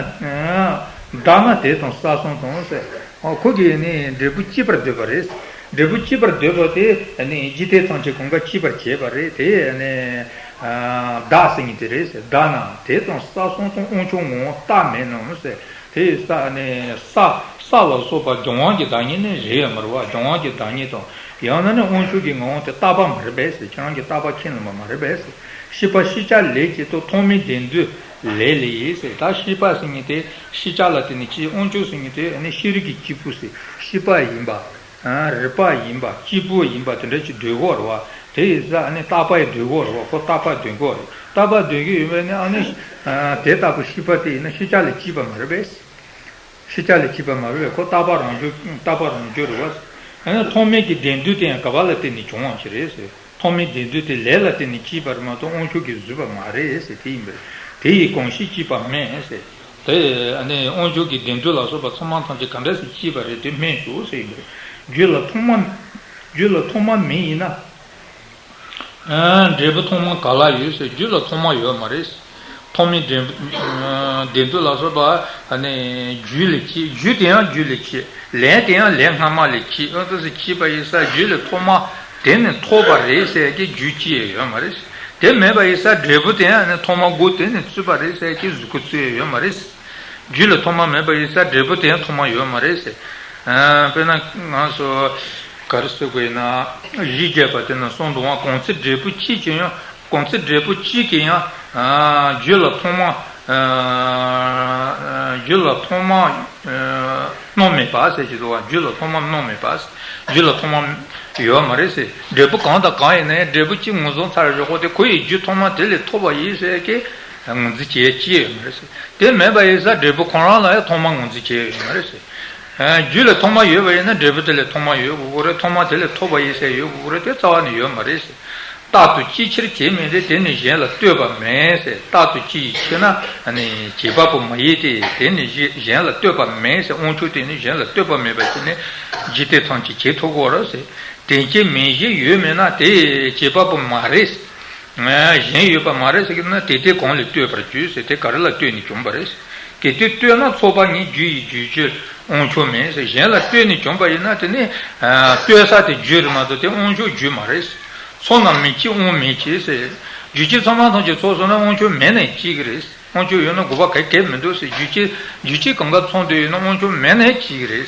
བདག་ན་དེ་དང་ས་གསུམ་དང་ཟེར། ཁོ་གིས་ནི་འབྲས་བུ་སྐྱེད་པར་འདོད་པ་རེད། འབྲས་བུ་སྐྱེད་པར་འདོད་པ་དེ་ནི་འཇིག་རྟེན་ཐམས་ཅད་གང་ག་སྐྱེད་པར་བྱེད་པ་རེད། དེ་ནི་བདག་ཟེར་མཁན་དེ་རེད་ཟེར། བདག་ན་དེ་དང་ས་གསུམ་དང་། དབང་ཕྱུག་ངོ་བོ་རྟག་མེད་རྣམས་ཟེར། དེ་ས་ནི་ས་ས་ལ་སོགས་པ་སྦྱང་བ་གི་བདག་ཉིད་ནི་རེད་ཡོད་མ་རེད་བ། སྦྱང་བ་གི་བདག་ཉིད་དང་། ཡང་ན་ནི་དབང་ཕྱུག་གི་ངོ་བོ་དེ་རྟག་པ་མ་རེད་པས་ཟེར། ཁྱེད་རང་གིས་རྟག་པ་ཁས་ལེན་པ་མ་རེད་པས་ཟེར། ཤེས་པ་ཤེས་བྱ་ལས་སྐྱེས་ཏོ། ཐོག་མའི་བདེན་རྫུན་ ལས་ལས་ཡིན་ཟེར། ད་ཤེས་པ་ཟེར་མཁན་དེ་ཤེས་བྱ་ལ་བརྟེན་ནས་སྐྱེས། དབང་ཕྱུག་ཟེར་མཁན་དེ་ནི་ཤེས་རིག་གི་སྐྱེས་བུ་ཟེར། ཤེས་པ་ཡིན་པ། རིག་པ་ཡིན་པ། སྐྱེས་བུ་ཡིན་པ་དེ་འདྲ་ཅིག་འདོད་གོ་རེད་བ། དེ་ཡིན་ཙང་ཨ་ནི་རྟག་པ་ཡི་འདོད་གོ་རེད་བ། ཁོ་རྟག་པ་འདོད་གོ་རེད། རྟག་པ་འདོད་ཀྱི་ཡོད་པས་ནི་ཨ་ནི། དེ་ལྟ་བུ་ཤེས་པ་དེ་ཡིན་ན་ཤེས་བྱ་ལས་སྐྱེས་པ་མ་རེད་པས། ཤེས་བྱ་ལས་སྐྱེས་པ་མ་རེད་པས། ཁོ་རྟག་པ་རང་བྱུང་རྟག་པ་རང་བྱུང་རེད་བ། ཨ་ནི་ཐོག་མེད་ཀྱི་བདེན་དོན་དེ་ཡང་ག་བ་ལ་བརྟེན་ནས་བྱུང་བ་ཞིག་རེད་ཟེར། ཐོག་མའི་བདེན་དོན་དེ་ལས་ལ་བརྟེན་ནས་སྐྱེས་པ་རེད་མ་གཏོགས་དབང་ཕྱུག་གིས་བཟོས་པ་མ་རེད་ཟེར། དེ་ཡིན་པས། དེ་ཡིས་གང་ཞིག་སྐྱེས་པ་སྨྲས་ཟེར། དེ་ཨ་ནི་དབང་ཕྱུག་གི་བདེན་དོན་ལ་སོགས་པ་ཚང་མ་ཐམས་ཅད་ག་འདྲ་ཞིག་སྐྱེས་པ་རེད་དེ་སྨྲས་སོ་ཟེར་ཡིན་པས། རྒྱུད་ལ་ཐོག་མ། རྒྱུད་ལ་ཐོག་མ་མེད་ཡིན་ན། ཨ། འབྲས་བུ་ཐོག་མ་ག་ལ་ཡོད་ཟེར། རྒྱུད་ལ་ཐོག་མ་ཡོད་མ་རེད། ཐོག་མའི་འབྲས་བུ། ཨ། བདེན་དོན་ལ་སོགས་པ་ཨ་ནི་རྒྱུད་ལས་སྐྱེས། རྒྱུ་དེ་ཡང་རྒྱུད་ལས་སྐྱེས། ལས་དེ་ཡང་ལས་སྔ་མ་ལས་སྐྱེས། ཨ། དེ་སྐྱེས་པ་ཡིན་ཙང་རྒྱུད་ལས་ཐོག་མ་དེ་ནི་ཐོབ་པ་རེད་ཟེར་གྱི་རྒྱུ་སྐྱེས་ཡོད་མ་རེད། དེ་མེད་པ་ཡིན་ཙང་འབྲས་བུ་དེ་ཡང་ནི་ཐོག་མ་དགུ་དེ་ནི་ཚུད་པ་རེད་ཟེར་གྱི་གཟུགས་སྐུ་ཚུད་ཡོད་མ་རེད། རྒྱུད་ལ་ཐོག་མ་མེད་པ་ཡིན་ཙང་འབྲས་བུ་དེ་ཡང་ཐོག་མ་ཡོད་མ་རེད་ཟེར། ཨ། དཔེར་ན་ང་ཚོ་ག་རེ་ཟེར་དགོས་ཡིན་ན། གཞི་བརྒྱད་པ་དེ་ནི་གསུངས་འདུག་པ། གང་ཚེ་འབྲས་བུ་གཅིག་ཀྱང་། གང་ཚེ་འབྲས་བུ་གཅིག་ཀྱང་། ཨ། རྒྱུད་ལ་ཐོག་མ། ཨ། རྒྱུད་ལ་ཐོག་མ། ཨ། རྣམ་མེད་པ་ཟེར་གྱི་འདུག་པ། རྒྱུད་ལ་ཐོག་མ་རྣམ་མེད་པ། རྒྱུད་ལ་ཐོག་མ་ཡོད་མ་རེད་ཟེར། འབྲས་བུ་གང་དང་གང་ཡིན་ན་ཡང་འབྲས་བུ་གཅིག་ངོས་བཟུང་ཚར་བཞག་གོ་དེ་ཁོ་ཡི་རྒྱུ་ཐོག་མ་དེ་ལས་ཐོབ་པ་ཡིན་ཟེར་གྱི་ངོས་འཛིན་བྱེད་ཀྱི་ཡོད་མ་རེད་ཟེར། དེ་མེད་པ་ཡིན་ཙང་འབྲས་བུ་ཁོ་རང་ལ་ཡང་ཐོག་མ་ངོས་འཛིན་བྱེད་ཡོད་མ་རེད་ཟེར། ཨ། རྒྱུད་ལ་ཐོག་མ་ཡོད་པ་ཡིན་ན་འབྲས་བུ་དེ་ལས་ཐོག་མ་ཡོད་དགོས་ཀྱི་རེད། ཐོག་མ་དེ་ལས་ཐོབ་པ་ཡིན་ཟེར་ཡོད་དགོས་ཀྱི་རེད། དེ་རྩ་བ་ནས་ཡོད་མ་རེད་ཟེར། རྟག་ཏུ་ཅིའི་ཕྱིར་བྱས་མིན་ཏེ། དེ་ནི་གཞན་ལ་ལྟོས་པ་མིན་ཟེར། རྟག་ཏུ་ཅི་ཡི་ཕྱིར་ན་ནི་བྱེད་པ་པོ་མ་ཡིན་ཏེ། དེ་ནི་གཞན་ལ་ལྟོས་པ་མིན་ཟེར། དབང་ཕྱུག་དེ་ནི་གཞན་ལ་ལྟོས་པ་མེད་པ་ཅི་ནས་འཇིག་རྟེན་ཐམས་ཅད་བྱེད་ཐུབ་དགོས་རེད་ཟེར། དེ་ཅི་མིན་གཞན་ཡོད་མིན་ན་དེ་བྱེད་པ་པོ་མ་རེད། གཞན་ཡོད་པ་མ་རེད་ཟེར་གྱི་ན་དེ་དེ་གང་ལས་ལྟོས་པར་འགྱུར་ཟེར། དེ་ག་རེ་ལ་ལྟོས་ནས་བྱུང་བ་རེད། གལ་ཏེ་ལྟོས་ན་ཚོགས་པ་ཉིད་རྒྱུ་ཡི་རྒྱུར་གྱུར་དབང་ཕྱུག་མིན་ཟེར། གཞན་ལ་ལྟོས་ནས་བྱུང་བ་ཡིན་ན་དེ་ནི་ལྟོས་ས་དེ་རྒྱུ་རེད་མ་གཏོགས་དེ་དབང་ཕྱུག་རྒྱུ་མ་རེད། ཚོགས་རྣམས་མིན་གྱི་དབང་མེད་ཀྱི་ཟེར། རྒྱུ་ཅན་ཚང་མ་ཐམས་ཅད་ཚོགས་སོང་ན་དབང་ཕྱུག་མེད་ནའི་སྐྱིད་ཀྱི་རེད། དབང་ཕྱུག་ཡོད་ན་དགོས་པ་ག་གེ་མི་འདུག་ཟེར། རྒྱུ་ཅན་རྒྱུ་ཅན་གང་ག་ཚང་དུ་ཡོད་ན་དབང་ཕྱུག་མེད་ནའི་སྐྱིད་ཀྱི་རེད།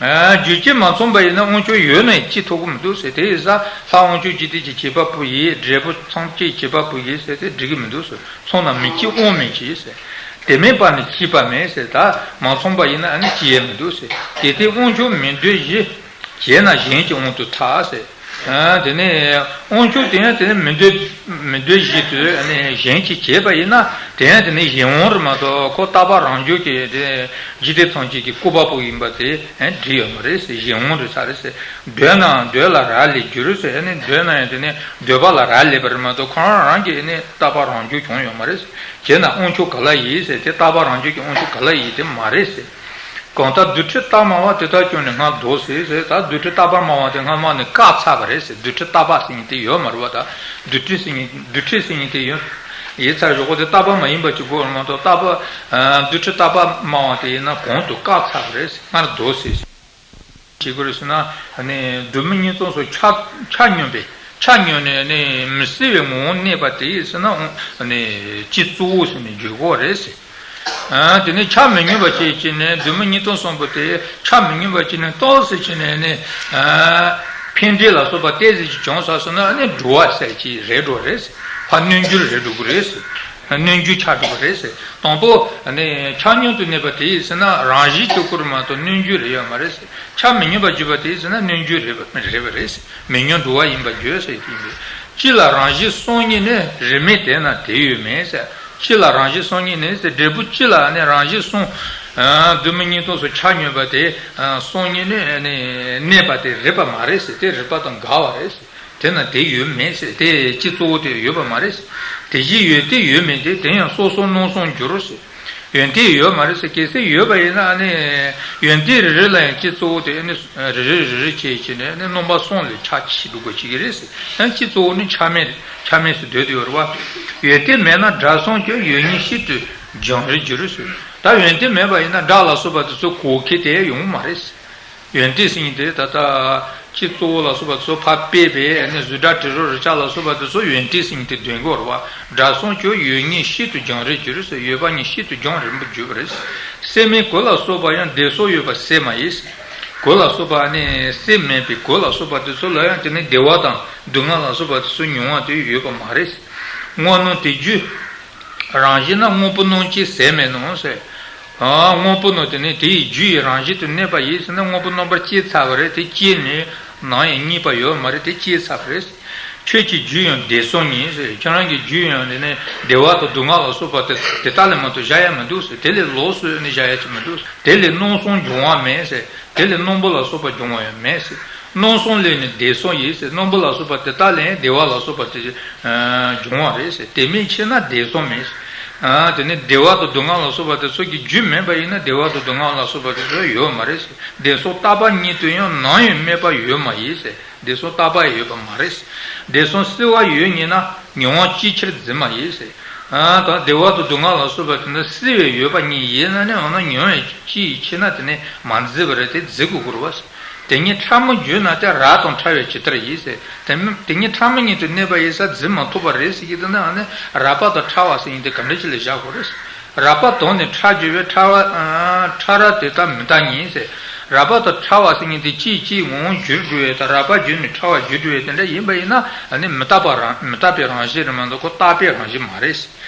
ཨ། རྒྱུ་ཅན་མ་ཚང་པ་ཡིན་ན་དབང་ཕྱུག་ཡོད་ནའི་སྐྱིད་ཐུབ་ཀྱི་མི་འདུག་ཟེར། དེ་ཡིན་ཙང་ལྷ་དབང་ཕྱུག་འཇིག་རྟེན་གྱི་བྱེད་པ་པོ་ཡིན། འབྲས་བུ་ཐམས་ཅད་བྱེད་པ་པོ་ཡིན་ཟེར་དེ་འགྲིག་གི་མི་འདུག་ཟེར། ཚོགས་རྣམས་མིན་གྱི་དབང་མེད་ཀྱི་ཟེར། དེ་མེད་པ་ནི་སྐྱིད་པ་མེད་ཟེར། ད་མ་ཚང་པ་ཡིན་ན་ཨ་ནི་སྐྱིད་ཡས་མི་འདུག་ཟེར། གལ་ཏེ་དབང་ཕྱུག་མི་འདོད་བཞི། བྱས་ན་གཞན་གྱི་དབང་དུ་ཐལ་ཟེར། ཨ། དེ་ནས་དབང་ཕྱུག་དེ་ཡང་དེ་ནི་མི་འདོད་མི་འདོད་བཞི་དུ་ནི་གཞན་གྱིས་བྱས་པ་ཡིན་ན་དེ་ཡང་དེ་ནི་གཞན་དབང་རེད་མ་གཏོགས་ཁོ་རྟག་པ་རང་རྒྱུད་ཀྱི་དེ་འཇིག་རྟེན་ཐམས་ཅད་ཀྱི་བཀོད་པ་པོ་ཡིན་པ་དེ་འགྲིག་ཡོད་མ་རེད་ཟེར། གཞན་དབང་རེད་ས་རེད་ཟེར། འདོད་ནའང་འདོད་ལ་རག་ལས་འགྱུར་ཟེར། ཨ་ནི་འདོད་ན་ཡང་དེ་ནི་འདོད་པ་ལ་རག་ལས་པ་རེད་མ་གཏོགས་ཁོ་རང་རང་གི་ནི་རྟག་པ་རང་རྒྱུད་བྱུང་ཡོད་མ་རེད་ཟེར། བྱས་ན་དབང་ཕྱུག་ག་ལ་ཡིན་ཟེར། དེ་རྟག་པ་རང་རྒྱུད་ཀྱི་དབང་ཕྱུག་ག་ལ་ཡིན་དེ་མ་རེད་ཟེར། གང་ལྟར་རྡུལ་ཕྲན་རྟག་སྨྲ་བ་དེ་དག་ཀུན་ནས་སྔར་བཟློག་ཟེར་ཟེར། ད་རྡུལ་ཕྲན་རྟག་པར་སྨྲ་བ་དེ་སྔ་མ་ནས་བཀག་ཚར་བ་རེད་ཟེར། རྡུལ་ཕྲན་རྟག་པ་ཟེར་མཁན་དེ་ཡོད་མ་རེད་བ། ད་རྡུལ་ཕྲན་ཟེར་མཁན་རྡུལ་ཕྲན་ཟེར་མཁན་དེ་ཡོད་ཡིན་ཚར་ཞོག་གོ། དེ་རྟག་པ་མ་ཡིན་པ་ཅིག་དགོས་རེད་མ་གཏོགས་རྟག་པ། རྡུལ་ཕྲན་རྟག་པར་སྨྲ་བ་དེ་ཡིན་ན་གོང་དུ་བཀག་ཚར་བ་རེད་ཟེར། སྔར་བཟློག་ཟེར་ཟེར། བྱེད་དགོས་རེད་ཟེར་ན། ནི་གདོད་མའི་གཉིས་སྟོང་སོགས་ཆ་ཆ་སྙོམས་པས། ཆ་སྙོམས་ནས་ནི་མི་གསལ་བའི་ངོ་བོར་གནས་པ་དེ་ཡིན་ཟེར་ན། ནི་སྤྱི་གཙོ་བོ་ཟེར་ནས་བརྗོད་དགོས་རེད་ཟེར། ཨ། དེ་ནས་ཆ་མི་སྙོམས་པ་ཅིག་བྱས་ནས་གདོད་མའི་གཉིས་སྟོང་གསུམ་པོ་དེ་ཆ་མི་སྙོམས་པ་ཅིག་ནས་ཏོག་ཙམ་བྱས་ནས་ནི། ཨ། འཕེལ་འགྲིབ་ལ་སོགས་པ་ཏོག་ཙམ་ཅིག་བྱུང་ཚར་སོང་ན་ནི་འགྲོ་བ་ཟེར་ཅིག་རེད་འགྲོ་རེད་ཟེར། ཕར་གནོན་འགྱུར་རེད་འགྲོ་གི་རེད་ཟེར། གནོན་འགྱུར་ཆགས་འགྲོ་གི་རེད་ཟེར། དང་པོ་ནི་ཆ་སྙོམས་དུ་གནས་པ་དེ་ཡིན་ཟེར་ན་རང་བཞིན་གྱི་སྐོར་མ་གཏོགས་གནོན་འགྱུར་རེད་ཡོད་མ་རེད་ཟེར། ཆ་མི་སྙོམས་པར་གྱུར་པ་དེ་ཡིན་ཟེར་ན་གནོན་འགྱུར་རེད་པ་རེད་པ་རེད་ཟེར། མི་སྙོམས་འགྲོ་བ་ཡིན་པར་བརྗོད་ཟེར་གྱི་ཡིན་པས། སྤྱི་ལ་རང་བཞིན་གསུམ་ཉིད་ནི་རིས་མེད་དེ་ན་དེ་ཡོད་མིན་ཟེར། སྤྱི་ལ་རང་བཞིན་གསུམ་ཉིད་ནི་ཟེར། འབྲས་བུ་སྤྱི་ལ་ནི་རང་བཞིན་གསུམ། གདོད་མའི་གཉིས་སྟོང་སོགས་ཆ་སྙོམས་པ་དེ་གསུམ་ཉིད་ནི་གནས་པ་དེ་རིགས་པ་མ་རེད་ཟེར། དེ་རིགས་པ་དང་འགལ་བ་རེད་ཟེར། དེ་ན་དེ་ཡོད་མེད་ཟེར། དེ་སྤྱི་གཙོ་བོ་དེ་ཡོད་པ་མ་རེད་ཟེར། དེ་བཞིན་ཡོད་དེ་ཡོད་མིན་ཏེ། དེ་ཡང་སོ་སོར་སྣང་སྟོང་འགྱུར་ཟེར། ཡོན་ཏན་ཡོད་མ་རེད་ཟེར། གལ་སྲིད་ཡོད་པ་ཡིན་ན་ནི་ཡོན་ཏན་རེ་རེ་ལ་ཡང་སྤྱི་གཙོ་བོ་དེ་ནི་རེ་རེ་རེ་རེ་བྱས་བྱས་ནས་ནི་རྣམ་པ་གསུམ་ལ་ཆ་ཕྱེ་འགྲོ་དགོས་ཀྱི་རེད་ཟེར། ཡང་སྤྱི་གཙོ་བོ་ནི་ཆ་མེད་ཆ་མེད་སུ་སྡོད་དེ་ཡོད་རེད་བ། ཡོན་ཏན་མེད་ན་སྒྲ་གསུམ་ཀྱང་ཡོད་ཉིད་ཤིན་ཏུ་སྦྱང་རེ་འགྱུར་ཟེར། ད་ཡོན་ཏན་མེད་པ་ཡིན་ན་སྒྲ་ལ་སོགས་པ་དེ་ཚོ་གོ་མཁན་དེ་ཡོང་མ་རེད་ཟེར། ཡོན་ཏན་ཟེར་མཁན་དེ་ད་ལྟ་སྤྱི་གཙོ་བོ་ལ་སོགས་པ་ཚོ་ཕར་ཕུད་པས་ནི་གཟུགས་སྒྲ་དྲི་རོ་རེག་བྱ་ལ་སོགས་པ་དེ་ཚོ་ཡོན་ཏན་ཟེར་མཁན་དེ་འདོན་གྱི་ཡོད་རེད་བ། སྒྲ་གསུམ་ཀྱང་ཡོད་ཉིད་ཤིན་ཏུ་སྦྱང་རེ་འགྱུར་ཟེར། ཡོད་པ་ཉིད་ཤིན་ཏུ་སྦྱང་རན་པོ་འགྱུར་བ་རེད། སེམས་མེད་གོས་ལ་སོགས་པ་ཡང་བདེ་སོགས་ཡོད་པ་སེམས་མ་ཡིན། གོས་ལ་སོགས་པ་ནི་སེམས་མེད་པའི་གོས་ལ་སོགས་པ་དེ་ཚོ་ལ་ཡང་དེ་ནི་བདེ་བ་དང་སྡུག་བསྔལ་ལ་སོགས་པ་དེ་ཚོ་མྱོང་བ་དེ་ཡོད་པ་མ་རེད། དངོས་སྣང་དེ་རྒྱུ། རང་བཞིན་ན་དངོས་པོ་རྣམས་སྐྱེས་ཟད་མེད་རྣམས་ཟེར། ཨ། དངོས་པོ་རྣམས་དེ་ནི་དེ་ཡི་རྒྱུ་ཡི་རང་བཞིན་དུ་གནས་པ་ཡིན་ཟེར་ན། དངོས་པོ་རྣམ་པར་སྐྱེས་ཚར་བ་རེད། དེ་སྐྱེས་ནས་ནམ་ཡང་རྙེད་པ་ཡོད་མ་རེད། དེ་སྐྱེས་ཚར་བ་རེད། ཁྱོད་ཀྱི་རྒྱུ་ཡང་བདེ་གསུམ་ཉིད་ཟེར། ཁྱོད་རང་གི་རྒྱུ་ཡང་དེ་ནི་བདེ་བ་དང་སྡུག་བསྔལ་ལ་སོགས་པ་དེ་དེ་དག་ལས་མ་གཏོགས་བཞག་ཡ་མི་འདུག་ཟེར། དེ་ལས་ལོགས་སུ་ནི་བཞག་ཡ་ཅིག་མི་འདུག་ཟེར། དེ་ལས་རྣམ་གསུམ་འབྱུང་བ་མེད་ཟེར། དེ་ལས་རྣམ་པ་ལ་སོགས་པ་འབྱུང་བ་ཡང་མེད་ཟེར། རྣམ་གསུམ་ལས་ནི་བདེ་གསུམ་ཡིན་ཟེར། རྣམ་པ་ལ་སོགས་པ་དེ་དག་ལས་བདེ་བ་ལ་སོགས་པ་དེ་འབྱུང་བ་རེད་ཟེར། དེ་མེད་ཕྱིར་ན་བདེ་གསུམ་མེད་ཟེར། དེ་ནི་བདེ་བ་དང་སྡུག་བསྔལ་ལ་སོགས་པ་དེ་ཚོ་གི་རྒྱུ་མེད་པ་ཡིན་ན་བདེ་བ་དང་སྡུག་བསྔལ་ལ་སོགས་པ་དེ་ཚོ་ཡོད་མ་རེད་ཟེར། བདེ་གསུམ་རྟག་པ་ཉིད་དུ་ཡང་ནམ་ཡང་སྨྲས་པ་ཡོད་མ་ཡིན་ཟེར། བདེ་གསུམ་རྟག་པ་ཡོད་པ་མ་རེད། བདེ་གསུམ་བསྲེ་བ་ཡོད་ཉིད་ན་མྱོང་བ་ཅིའི་ཕྱིར་འཛིན་མ་ཡིན་ཟེར། ཨ། ད་བདེ་བ་དང་སྡུག་བསྔལ་ལ་སོགས་པ་དེ་འདྲ་བསྲེ་བས་ཡོད་པ་ཉིད་ཡིན་ན་ནི། འོ་ན་མྱོང་བ་ཅིའི་ཕྱིར་ན་དེ་ནི་མ་འཛིན་པ་རེད། དེ་འཛིན་དགོས་ཀྱི་རེད་བ། དེ་ཉིད་ཕྲ་མོ་བརྗོད་ན་དེ་རབ་དང་ཕྲ་བ་ཇི་ལྟར་ཡིན་ཟེར། དེ་དེ་ཉིད་ཕྲ་མོ་ཉིད་དུ་གནས་པ་ཡིན་ས་འཛིན་མ་ཐུབ་པ་རེད་ཟེར་གྱི་འདུག་ན། ཨ་ནི་རབ་པ་དང་ཕྲ་བ་ཟེར་མཁན་དེ་ག་འདྲ་ཅིག་ལ་བཞག་དགོས་རེད། རབ་པ་དང་ནི་ཕྲ་བརྗོད་པས། ཕྲ་བ་ཨ་ཕྲ་རབ་དེ་ལྟར་མི་རྟག་ཉིད་ཟེར། རབ་པ་དང་ཕྲ་བ་ཟེར་མཁན་དེ་གཅིག་གཅིག་འོང་བསྒྱུར་འགྲོ་བའི་དང་། རབ་པ་བརྗོད་ནས་ཕྲ་བ་བརྗོད་འགྲོ་བའི་དེ་འདྲ་ཡིན་པ་ཡིན་ན། ཨ་ནི་མི་རྟག་པ་རང་མི་རྟག་པའི་རང་བཞིན་རེད་མ་གཏོགས་ཁོ་རྟག་པའི་རང་བཞིན་མ་རེད།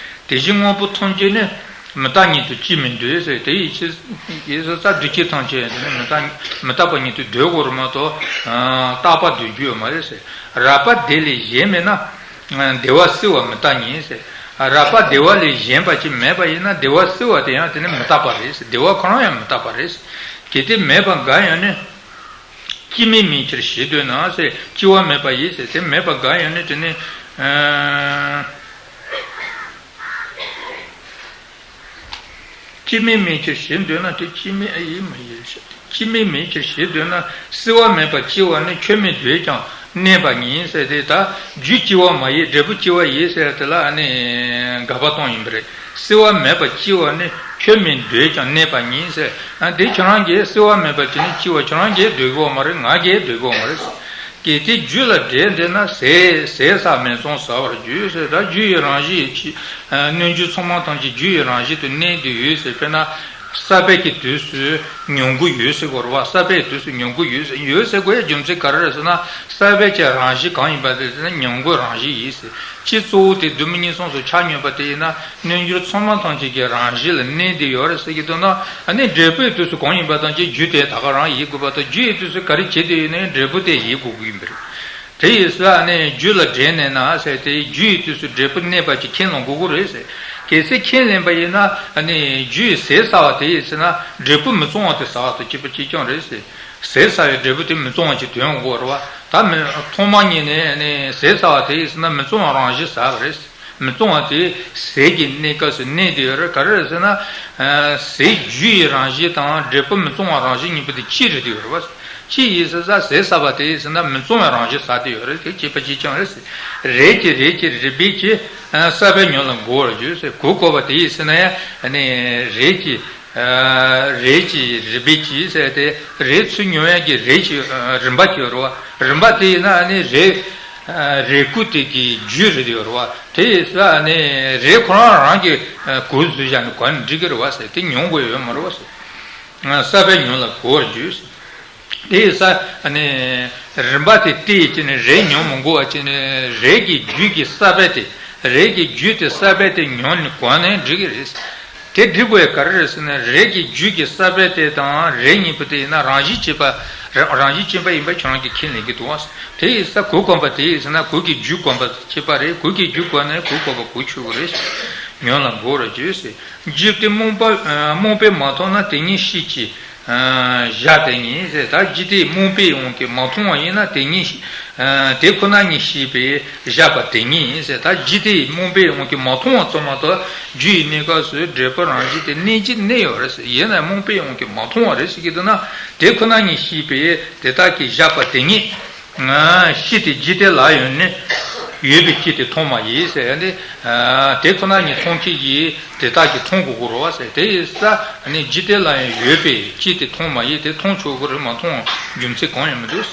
དེ་བཞིན་དངོས་པོ་ཐམས་ཅད་ནི་མི་རྟག་ཉིད་དུ་ཅིས་མི་འདོད་ཟེར། དེ་ཡི་ཕྱིར་ཡིན་ཟེར་ས། འདུས་བྱས་ཐམས་ཅད་དེ་ནི་མི་རྟག་མི་རྟག་པ་ཉིད་དུ་འདོད་དགོས་རེད་མ་གཏོགས། ཨ། རྟག་པ་འདོད་རྒྱུ་ཡོད་མ་རེད་ཟེར། རབ་པ་བདེ་ལས་གཞན་མེད་ན། བདེ་བ་བསྲེ་བ་མི་རྟག་ཉིད་ཟེར། རབ་པ་བདེ་བ་ལས་གཞན་པ་ཅིག་མེད་པ་ཡིན་ན། བདེ་བ་བསྲེ་བ་དེ་ཡང་དེ་ནི་མི་རྟག་པ་རེད་ཟེར། བདེ་བ་ཁོ་རང་ཡང་མི་རྟག་པ་རེད་ཟེར། གལ་ཏེ་མེད་པར་འགའ་ཡང་ནི། སྐྱེ་མེད་མིན་ཕྱིར་ཞེས་འདོད་ན་ཟེར། སྐྱེ་བ་མེད་པ་ཡིན་ཟེར། དེ་མེད་པར་འགའ་ཡང་ནི་དེ་ནི། ཨ། སྐྱེ་མེད་མིན་ཕྱིར་ཞེས་འདོད་ན། དེ་སྐྱེ་མེད་ཨ་ཡིན་མ་ཡིན་ཟེར། སྐྱེ་མེད་མིན་ཕྱིར་ཞེས་འདོད་ན། བསྲེ་བ་མེད་པར་སྐྱེ་བ་ནི། ཁྱོད་མིན་འདོད་ཀྱང་གནས་པ་ཉིད་ཟེར། དེ་ད་རྒྱུ་སྐྱེ་བ་མ་ཡིན། འབྲས་བུ་སྐྱེ་བ་ཡིན་ཟེར་དེ་ལ་ཨ་ནི་དགག་པ་གཏོང་ཡིན་པ་རེད། བསྲེ་བ་མེད་པར་སྐྱེ་བ་ནི། ཁྱོད་མིན་འདོད་ཀྱང་གནས་པ་ཉིད་ཟེར། ཨ། དེ་ཁྱོད་རང་གིས་བསྲེ་བ་མེད་པར་དེ་ནི་སྐྱེ་བ་ཁྱོད་རང་གིས་འདོད་ཀྱི་ཡོད་མ་རེད། ང་གིས་འདོད་ཀྱི་ཡོད་མ་རེད། གལ་ཏེ་རྒྱུ་ལ་འབྲས་འདོད་ན། ཟད་ཟད་ས་མེད་ཙང་ཟ་བར་འགྱུར་ཟེར། ད་རྒྱུ་ཡི་རང་བཞིན་ཡིན་ཕྱིར། རྣལ་འབྱོར་ཚང་མ་ཐམས་ཅད་རྒྱུ་ཡི་རང་བཞིན་དུ་གནས་ཏེ་ཡོད་ཟེར། དཔེར་ན་ས་པཎ་གྱི་དུས་སུ་མྱོང་གི་ཡོད་ཟེར་དགོས་རེད་བ། ས་པཎ་གྱི་དུས་སུ་མྱོང་གི་ཡོད་ཟེར། ཡོད་ཟེར་དགོས་ཡ་རྒྱུ་མཚན་ག་རེ་རེད་ཟེར་ན། ས་པཎ་གྱི་རང་བཞིན་གང་ཡིན་པ་དེ་ཟེར་ན་མྱོང་གི་རང་བཞིན་ཡིན་ཟེར། སྤྱི་གཙོ་བོ་དེ་གདོད་མའི་གཉེན་ཚང་སོགས་ཆ་སྙོམས་པ་དེ་ཡིན་ན། རྣལ་འབྱོར་ཚང་མ་ཐམས་ཅད་ཀྱི་རང་བཞིན་ལ་གནས་ཏེ་ཡོད་རེད་ཟེར་གྱི་འདུག་ན། ཨ་ནི་འབྲས་བུའི་དུས་སུ་གང་ཡིན་པ་ཐམས་ཅད་རྒྱུ་དེ་ད་ག་རང་ཡིན་དགོས་པ་དང་། རྒྱུ་ཡི་དུས་སུ་ག་རེ་བྱེད་དེ་ཡོད་ན་ཡང་འབྲས་བུ་དེ་ཡིན་དགོས་ཀྱི་ཡིན་པ་རེད། དེ་ཡིན་ཙང་ཨ་ནི་རྒྱུ་ལ་འབྲས་གནས་ན་ཟེར་དེ། རྒྱུ་ཡི་དུས་སུ་འབྲས་བུ་གནས་པ་ཅིག་ཁས་ལེན་དགོས་ཀྱི་རེད་ཟེར། གལ་སྲིད་ཁས་ལེན་པ་ཡིན་ན། ཨ་ནི་རྒྱུ་ཡི་ཟད་ཟ་བ་དེ་ཡིན་ཟེར་ན། འབྲས་བུ་མི་གཙང་བ་དེ་ཟ་བ་དང་གཅིག་པ་གཅིག་རྐྱང་རེད་ཟེར། ཟད་ཟ་བའི་འབྲས་བུ་དེ་མི་གཙང་བ་ཅིག་དོན་དགོས་རེད་བ། ད་མི་ཐོག་མ་ཉིད་ནས་ནི་ཟད་ཟ་བ་དེ་ཡིན་ཟེར་ན། མི་གཙང་བ་རང་བཞིན་ཟ་བ་རེད། མི་གཙང་བ་དེ་ཟད་ཀྱི་གནས་སྐབས་སུ་གནས་ཏེ་ཡོད་རེད། ག་རེ་རེད་ཟེར་ན། ཟད་རྒྱུ་ཡི་རང་བཞིན་དང་འབྲས་བུ་མི་གཙང་བ་རང་བཞིན་གཉིས་པོ་དེ་གཅིག་རེད་དེ་ཡོད་རེད་བ། གཅིག་ཡིན་ཟེར་ས། ཟད་ཟ་བ་དེ་ཡིན་ཟེར་ན་མི་གཙང་བའི་རང་བཞིན་ཟ་དེ་ཡོད་རེད། དེ་གཅིག་པ་གཅིག་རྐྱང་རེད་ཟེར། རེག་ཅིང་རེག་པའི་རིག་པས་ཀྱིས། ས་པའི་ཉམས་ལ་མགུ་བར་འགྱུར་ཟེར། གོས་བགོས་པ་དེ་ཡིན་ཟེར་ན་ཡང་ནི་རེག་ཅིང་། རེག་ཅིང་རེག་པའི་རིག་པས་ཀྱིས་ཟེར་ཏེ། རེག་ཚུལ་མྱོང་ཡག་གི་རེག་ཅིང་རིམ་པ་ཅིག་ཡོད་རེད་བ། རིམ་པ་དེ་ཡིན་ན་ནི་རེག་རེག་བགོས་དེ་གི་རྒྱུ་རེད་ཡོད་རེད་བ། དེ་ཡིན་ཙང་ནི་རེག་ཁོ་རང་རང་གི་གོས་བཟོས་བཞག་ནས་གོན་ནས་འགྲིག་གི་རེད་བ་ཟེར། དེ་མྱོང་དགོས་ཡོད་མ་རེད་བ་ཟེར། ས་པའི་ཉམས་ལ་མགུ་བར་འགྱུར་ཟེར། དེ་ཡིན་ཙང་ནི་རིམ་པ་དེ་བལྟས་བྱས་ནས་རེག་མྱོང་མི་དགོས་པ་བྱས་ནས། རེག་གི་རྒྱུ་གི་ས་པའི་དེ། རེག་གི་རྒྱུ་དེ་ས་པའི་དེ་མྱོང་ནས་གོན་ནས་འགྲིག་གི་རེད། དེ་འགྲིག་དགོས་ཡ་ག་རེ་རེད་ཟེར་ན། རེག་གི་རྒྱུ་གི་ས་པའི་དེ་དང་རེག་གཉིས་པོ་དེ་ཡིན་ན་རང་བཞིན་གཅིག་པ། རང་བཞིན་གཅིག་པ་ཡིན་པ་ཁྱོད་རང་གིས་ཁས་ལེན་གྱི་འདུག་བ། དེ་ཡིན་ཙང་གོས་གོན་པ་དེ་ཡིན་ཟེར་ན། གོས་ཀྱི་རྒྱུ་གོན་པ་གཅིག་པ་རེད། གོས་ཀྱི་རྒྱུ་གོན་ནས་གོས་གོན་པ་གོས་ཆོད་ཀྱི་རེད། ཉམས་ལ་མགུ་བར་འགྱུར་ཟེར། འཇིག་རྟེན་རྨོངས་པ་རྨོངས་པས་མ་མཐོང་ན། དེ་ཉིད་ཤེས་ཀྱིས་གཞག་དེ་ཉིད་ཟེར། ད་འཇིག་རྟེན་རྨོངས་པའི་དབང་གིས་མ་མཐོང་བ་ཡིན་ན། དེ་ཉིད་དེ་ཁོ་ན་ཉིད་ཤེས་པས་བཞག་པ་དེ་ཉིད་ཟེར། ད་འཇིག་རྟེན་རྨོངས་པའི་དབང་གིས་མ་མཐོང་བ་ཙམ་མ་གཏོགས། རྒྱུ་ཡི་གནས་སྐབས་སུ་འབྲས་བུ་རང་བཞིན་དེ་གནས་ཀྱི་གནས་ཡོད་རེད་ཟེར། ཡིན་ན་རྨོངས་པའི་དབང་གིས་མ་མཐོང་བ་རེད་ཟེར་གྱི་འདུག་ན། དེ་ཁོ་ན་ཉིད་ཤེས་པས་དེ་དག་གིས་བཞག་པ་དེ་ཉིད། ཤེས་ཏེ་འཇིག་རྟེན་ལ་ཡང་ནི་ཡོད་པའི་ཆོས་དེ་མཐོང་བ་ཡིན་ཟེར་ཏེ། དེ་ཁོ་ན་ཉིད་མཐོང་མཁན་གྱིས་དེ་དག་གིས་མཐོང་དགོས་ཀྱི་རེད་བ་ཟེར། དེ་ཡིན་ཙང་ནི་འཇིག་རྟེན་ལ་ཡང་ཡོད་པའི་ཆོས་དེ་མཐོང་བ་ཡིན། དེ་མཐོང་ཆོག་གི་རེད། མ་མཐོང་རྒྱུ་མཚན་གང་ཡང་མི་འདུག།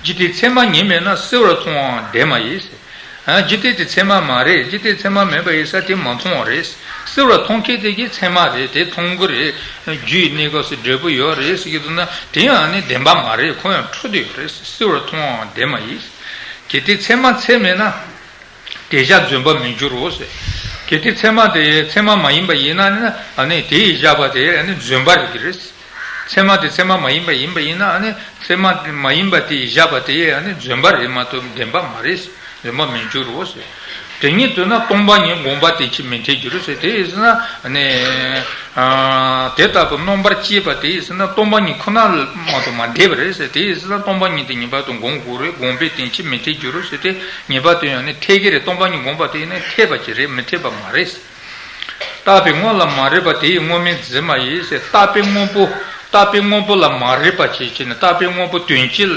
འཇིག་རྟེན་ཚད་མ་ཉིད་མེད་ན། བསྲེ་བར་མཐོང་བའང་བདེན་མ་ཡིན་ཟེར། འཇིག་རྟེན་དེ་ཚད་མ་མ་རེད། འཇིག་རྟེན་ཚད་མ་མིན་པ་ཡིན་ཙང་དེ་མ་མཐོང་བ་རེད། བསྲེ་བར་མཐོང་མཁན་དེ་གིས་ཚད་མ་རེད། དེ་མཐོང་གི་རེད། རྒྱུ་ཡི་གནས་སྐབས་སུ་འབྲས་བུ་ཡོད་རེད་ཟེར་གྱི་འདུག་ན། དེ་ཡང་ནི་བདེན་པ་མ་རེད། ཁོ་ཡང་འཁྲུལ་བསྡད་ཡོད་རེད། བསྲེ་བར་མཐོང་བའང་བདེན་མ་ཡིན། གལ་ཏེ་ཚད་མ་ཚད་མེད་ན། དེ་བཞག་རྫུན་པར་མི་འགྱུར་རོ་ཟེར། གལ་ཏེ་ཚད་མ་དེ་ཚད་མ་མ་ཡིན་པ་ཡིན་ན་ནི་ཨ་ནི་དེ་ཡིས་བཞག་པ་དེ་ཨ་ནི་རྫུན་པ་རེད་ཀྱི་རེད། ཚད་མ་དེ་ཚད་མ་མ་ཡིན་པ་ཡིན་པ་ཡིན་ན་ཨ་ནི་ཚད་མ་མ་ཡིན་པ་དེ་ཡིས་བཞག་པ་དེ་ཨ་ནི་རྫུན་པ་རེད་མ་གཏོགས་བདེན་པ་མ་རེད། རྫུན་པ་མི་འགྱུར་རོ་ཟེར། དེ་ཉིད་དུ་ན་སྟོང་པ་ཉིད་དགོངས་པ་དེ་ཕྱིར་མི་འཐད་འགྱུར་ཟེར། དེ་ཡིན་ན་ཨ་ནི་དེ་ལྟ་བུ་རྣམ་པར་དཔྱད་པ་དེ་ཡིན་ན་སྟོང་པ་ཉིད་ཁོ་ན་ལ་མ་གཏོགས་མ་འདས་པ་རེད་ཟེར། དེ་ཡིན་ན་སྟོང་པ་ཉིད་དེ་ངེས་པར་དུ་དགོངས་དགོས་རེད། དགོངས་པས་དེ་ཕྱིར་མི་འཐད་འགྱུར་ཟེར། དེ་ངེས་པར་དུ་ཡང་ནི་འཐད་ཀྱི་རེད། སྟོང་པ་ཉིད་དགོངས་པ་དེ་ནི་འཐད་པ་ཅིག་རེད། མི་འཐད་པ་མ་རེད། བཏགས་པའི་དངོས་ལ་མ་རེག་པ་དེ་ཡི་དངོས་མིང་རྫུན་མ་ཡིན་ཟེར། བཏགས་པའི་དངོས་པོ། བཏགས་པའི་དངོས་པོ་ལ་མ་རེག་པ་བྱས་བྱས་ནས། བཏགས་པའི་དངོས་པོ་དོན་སྤྱི་ལ་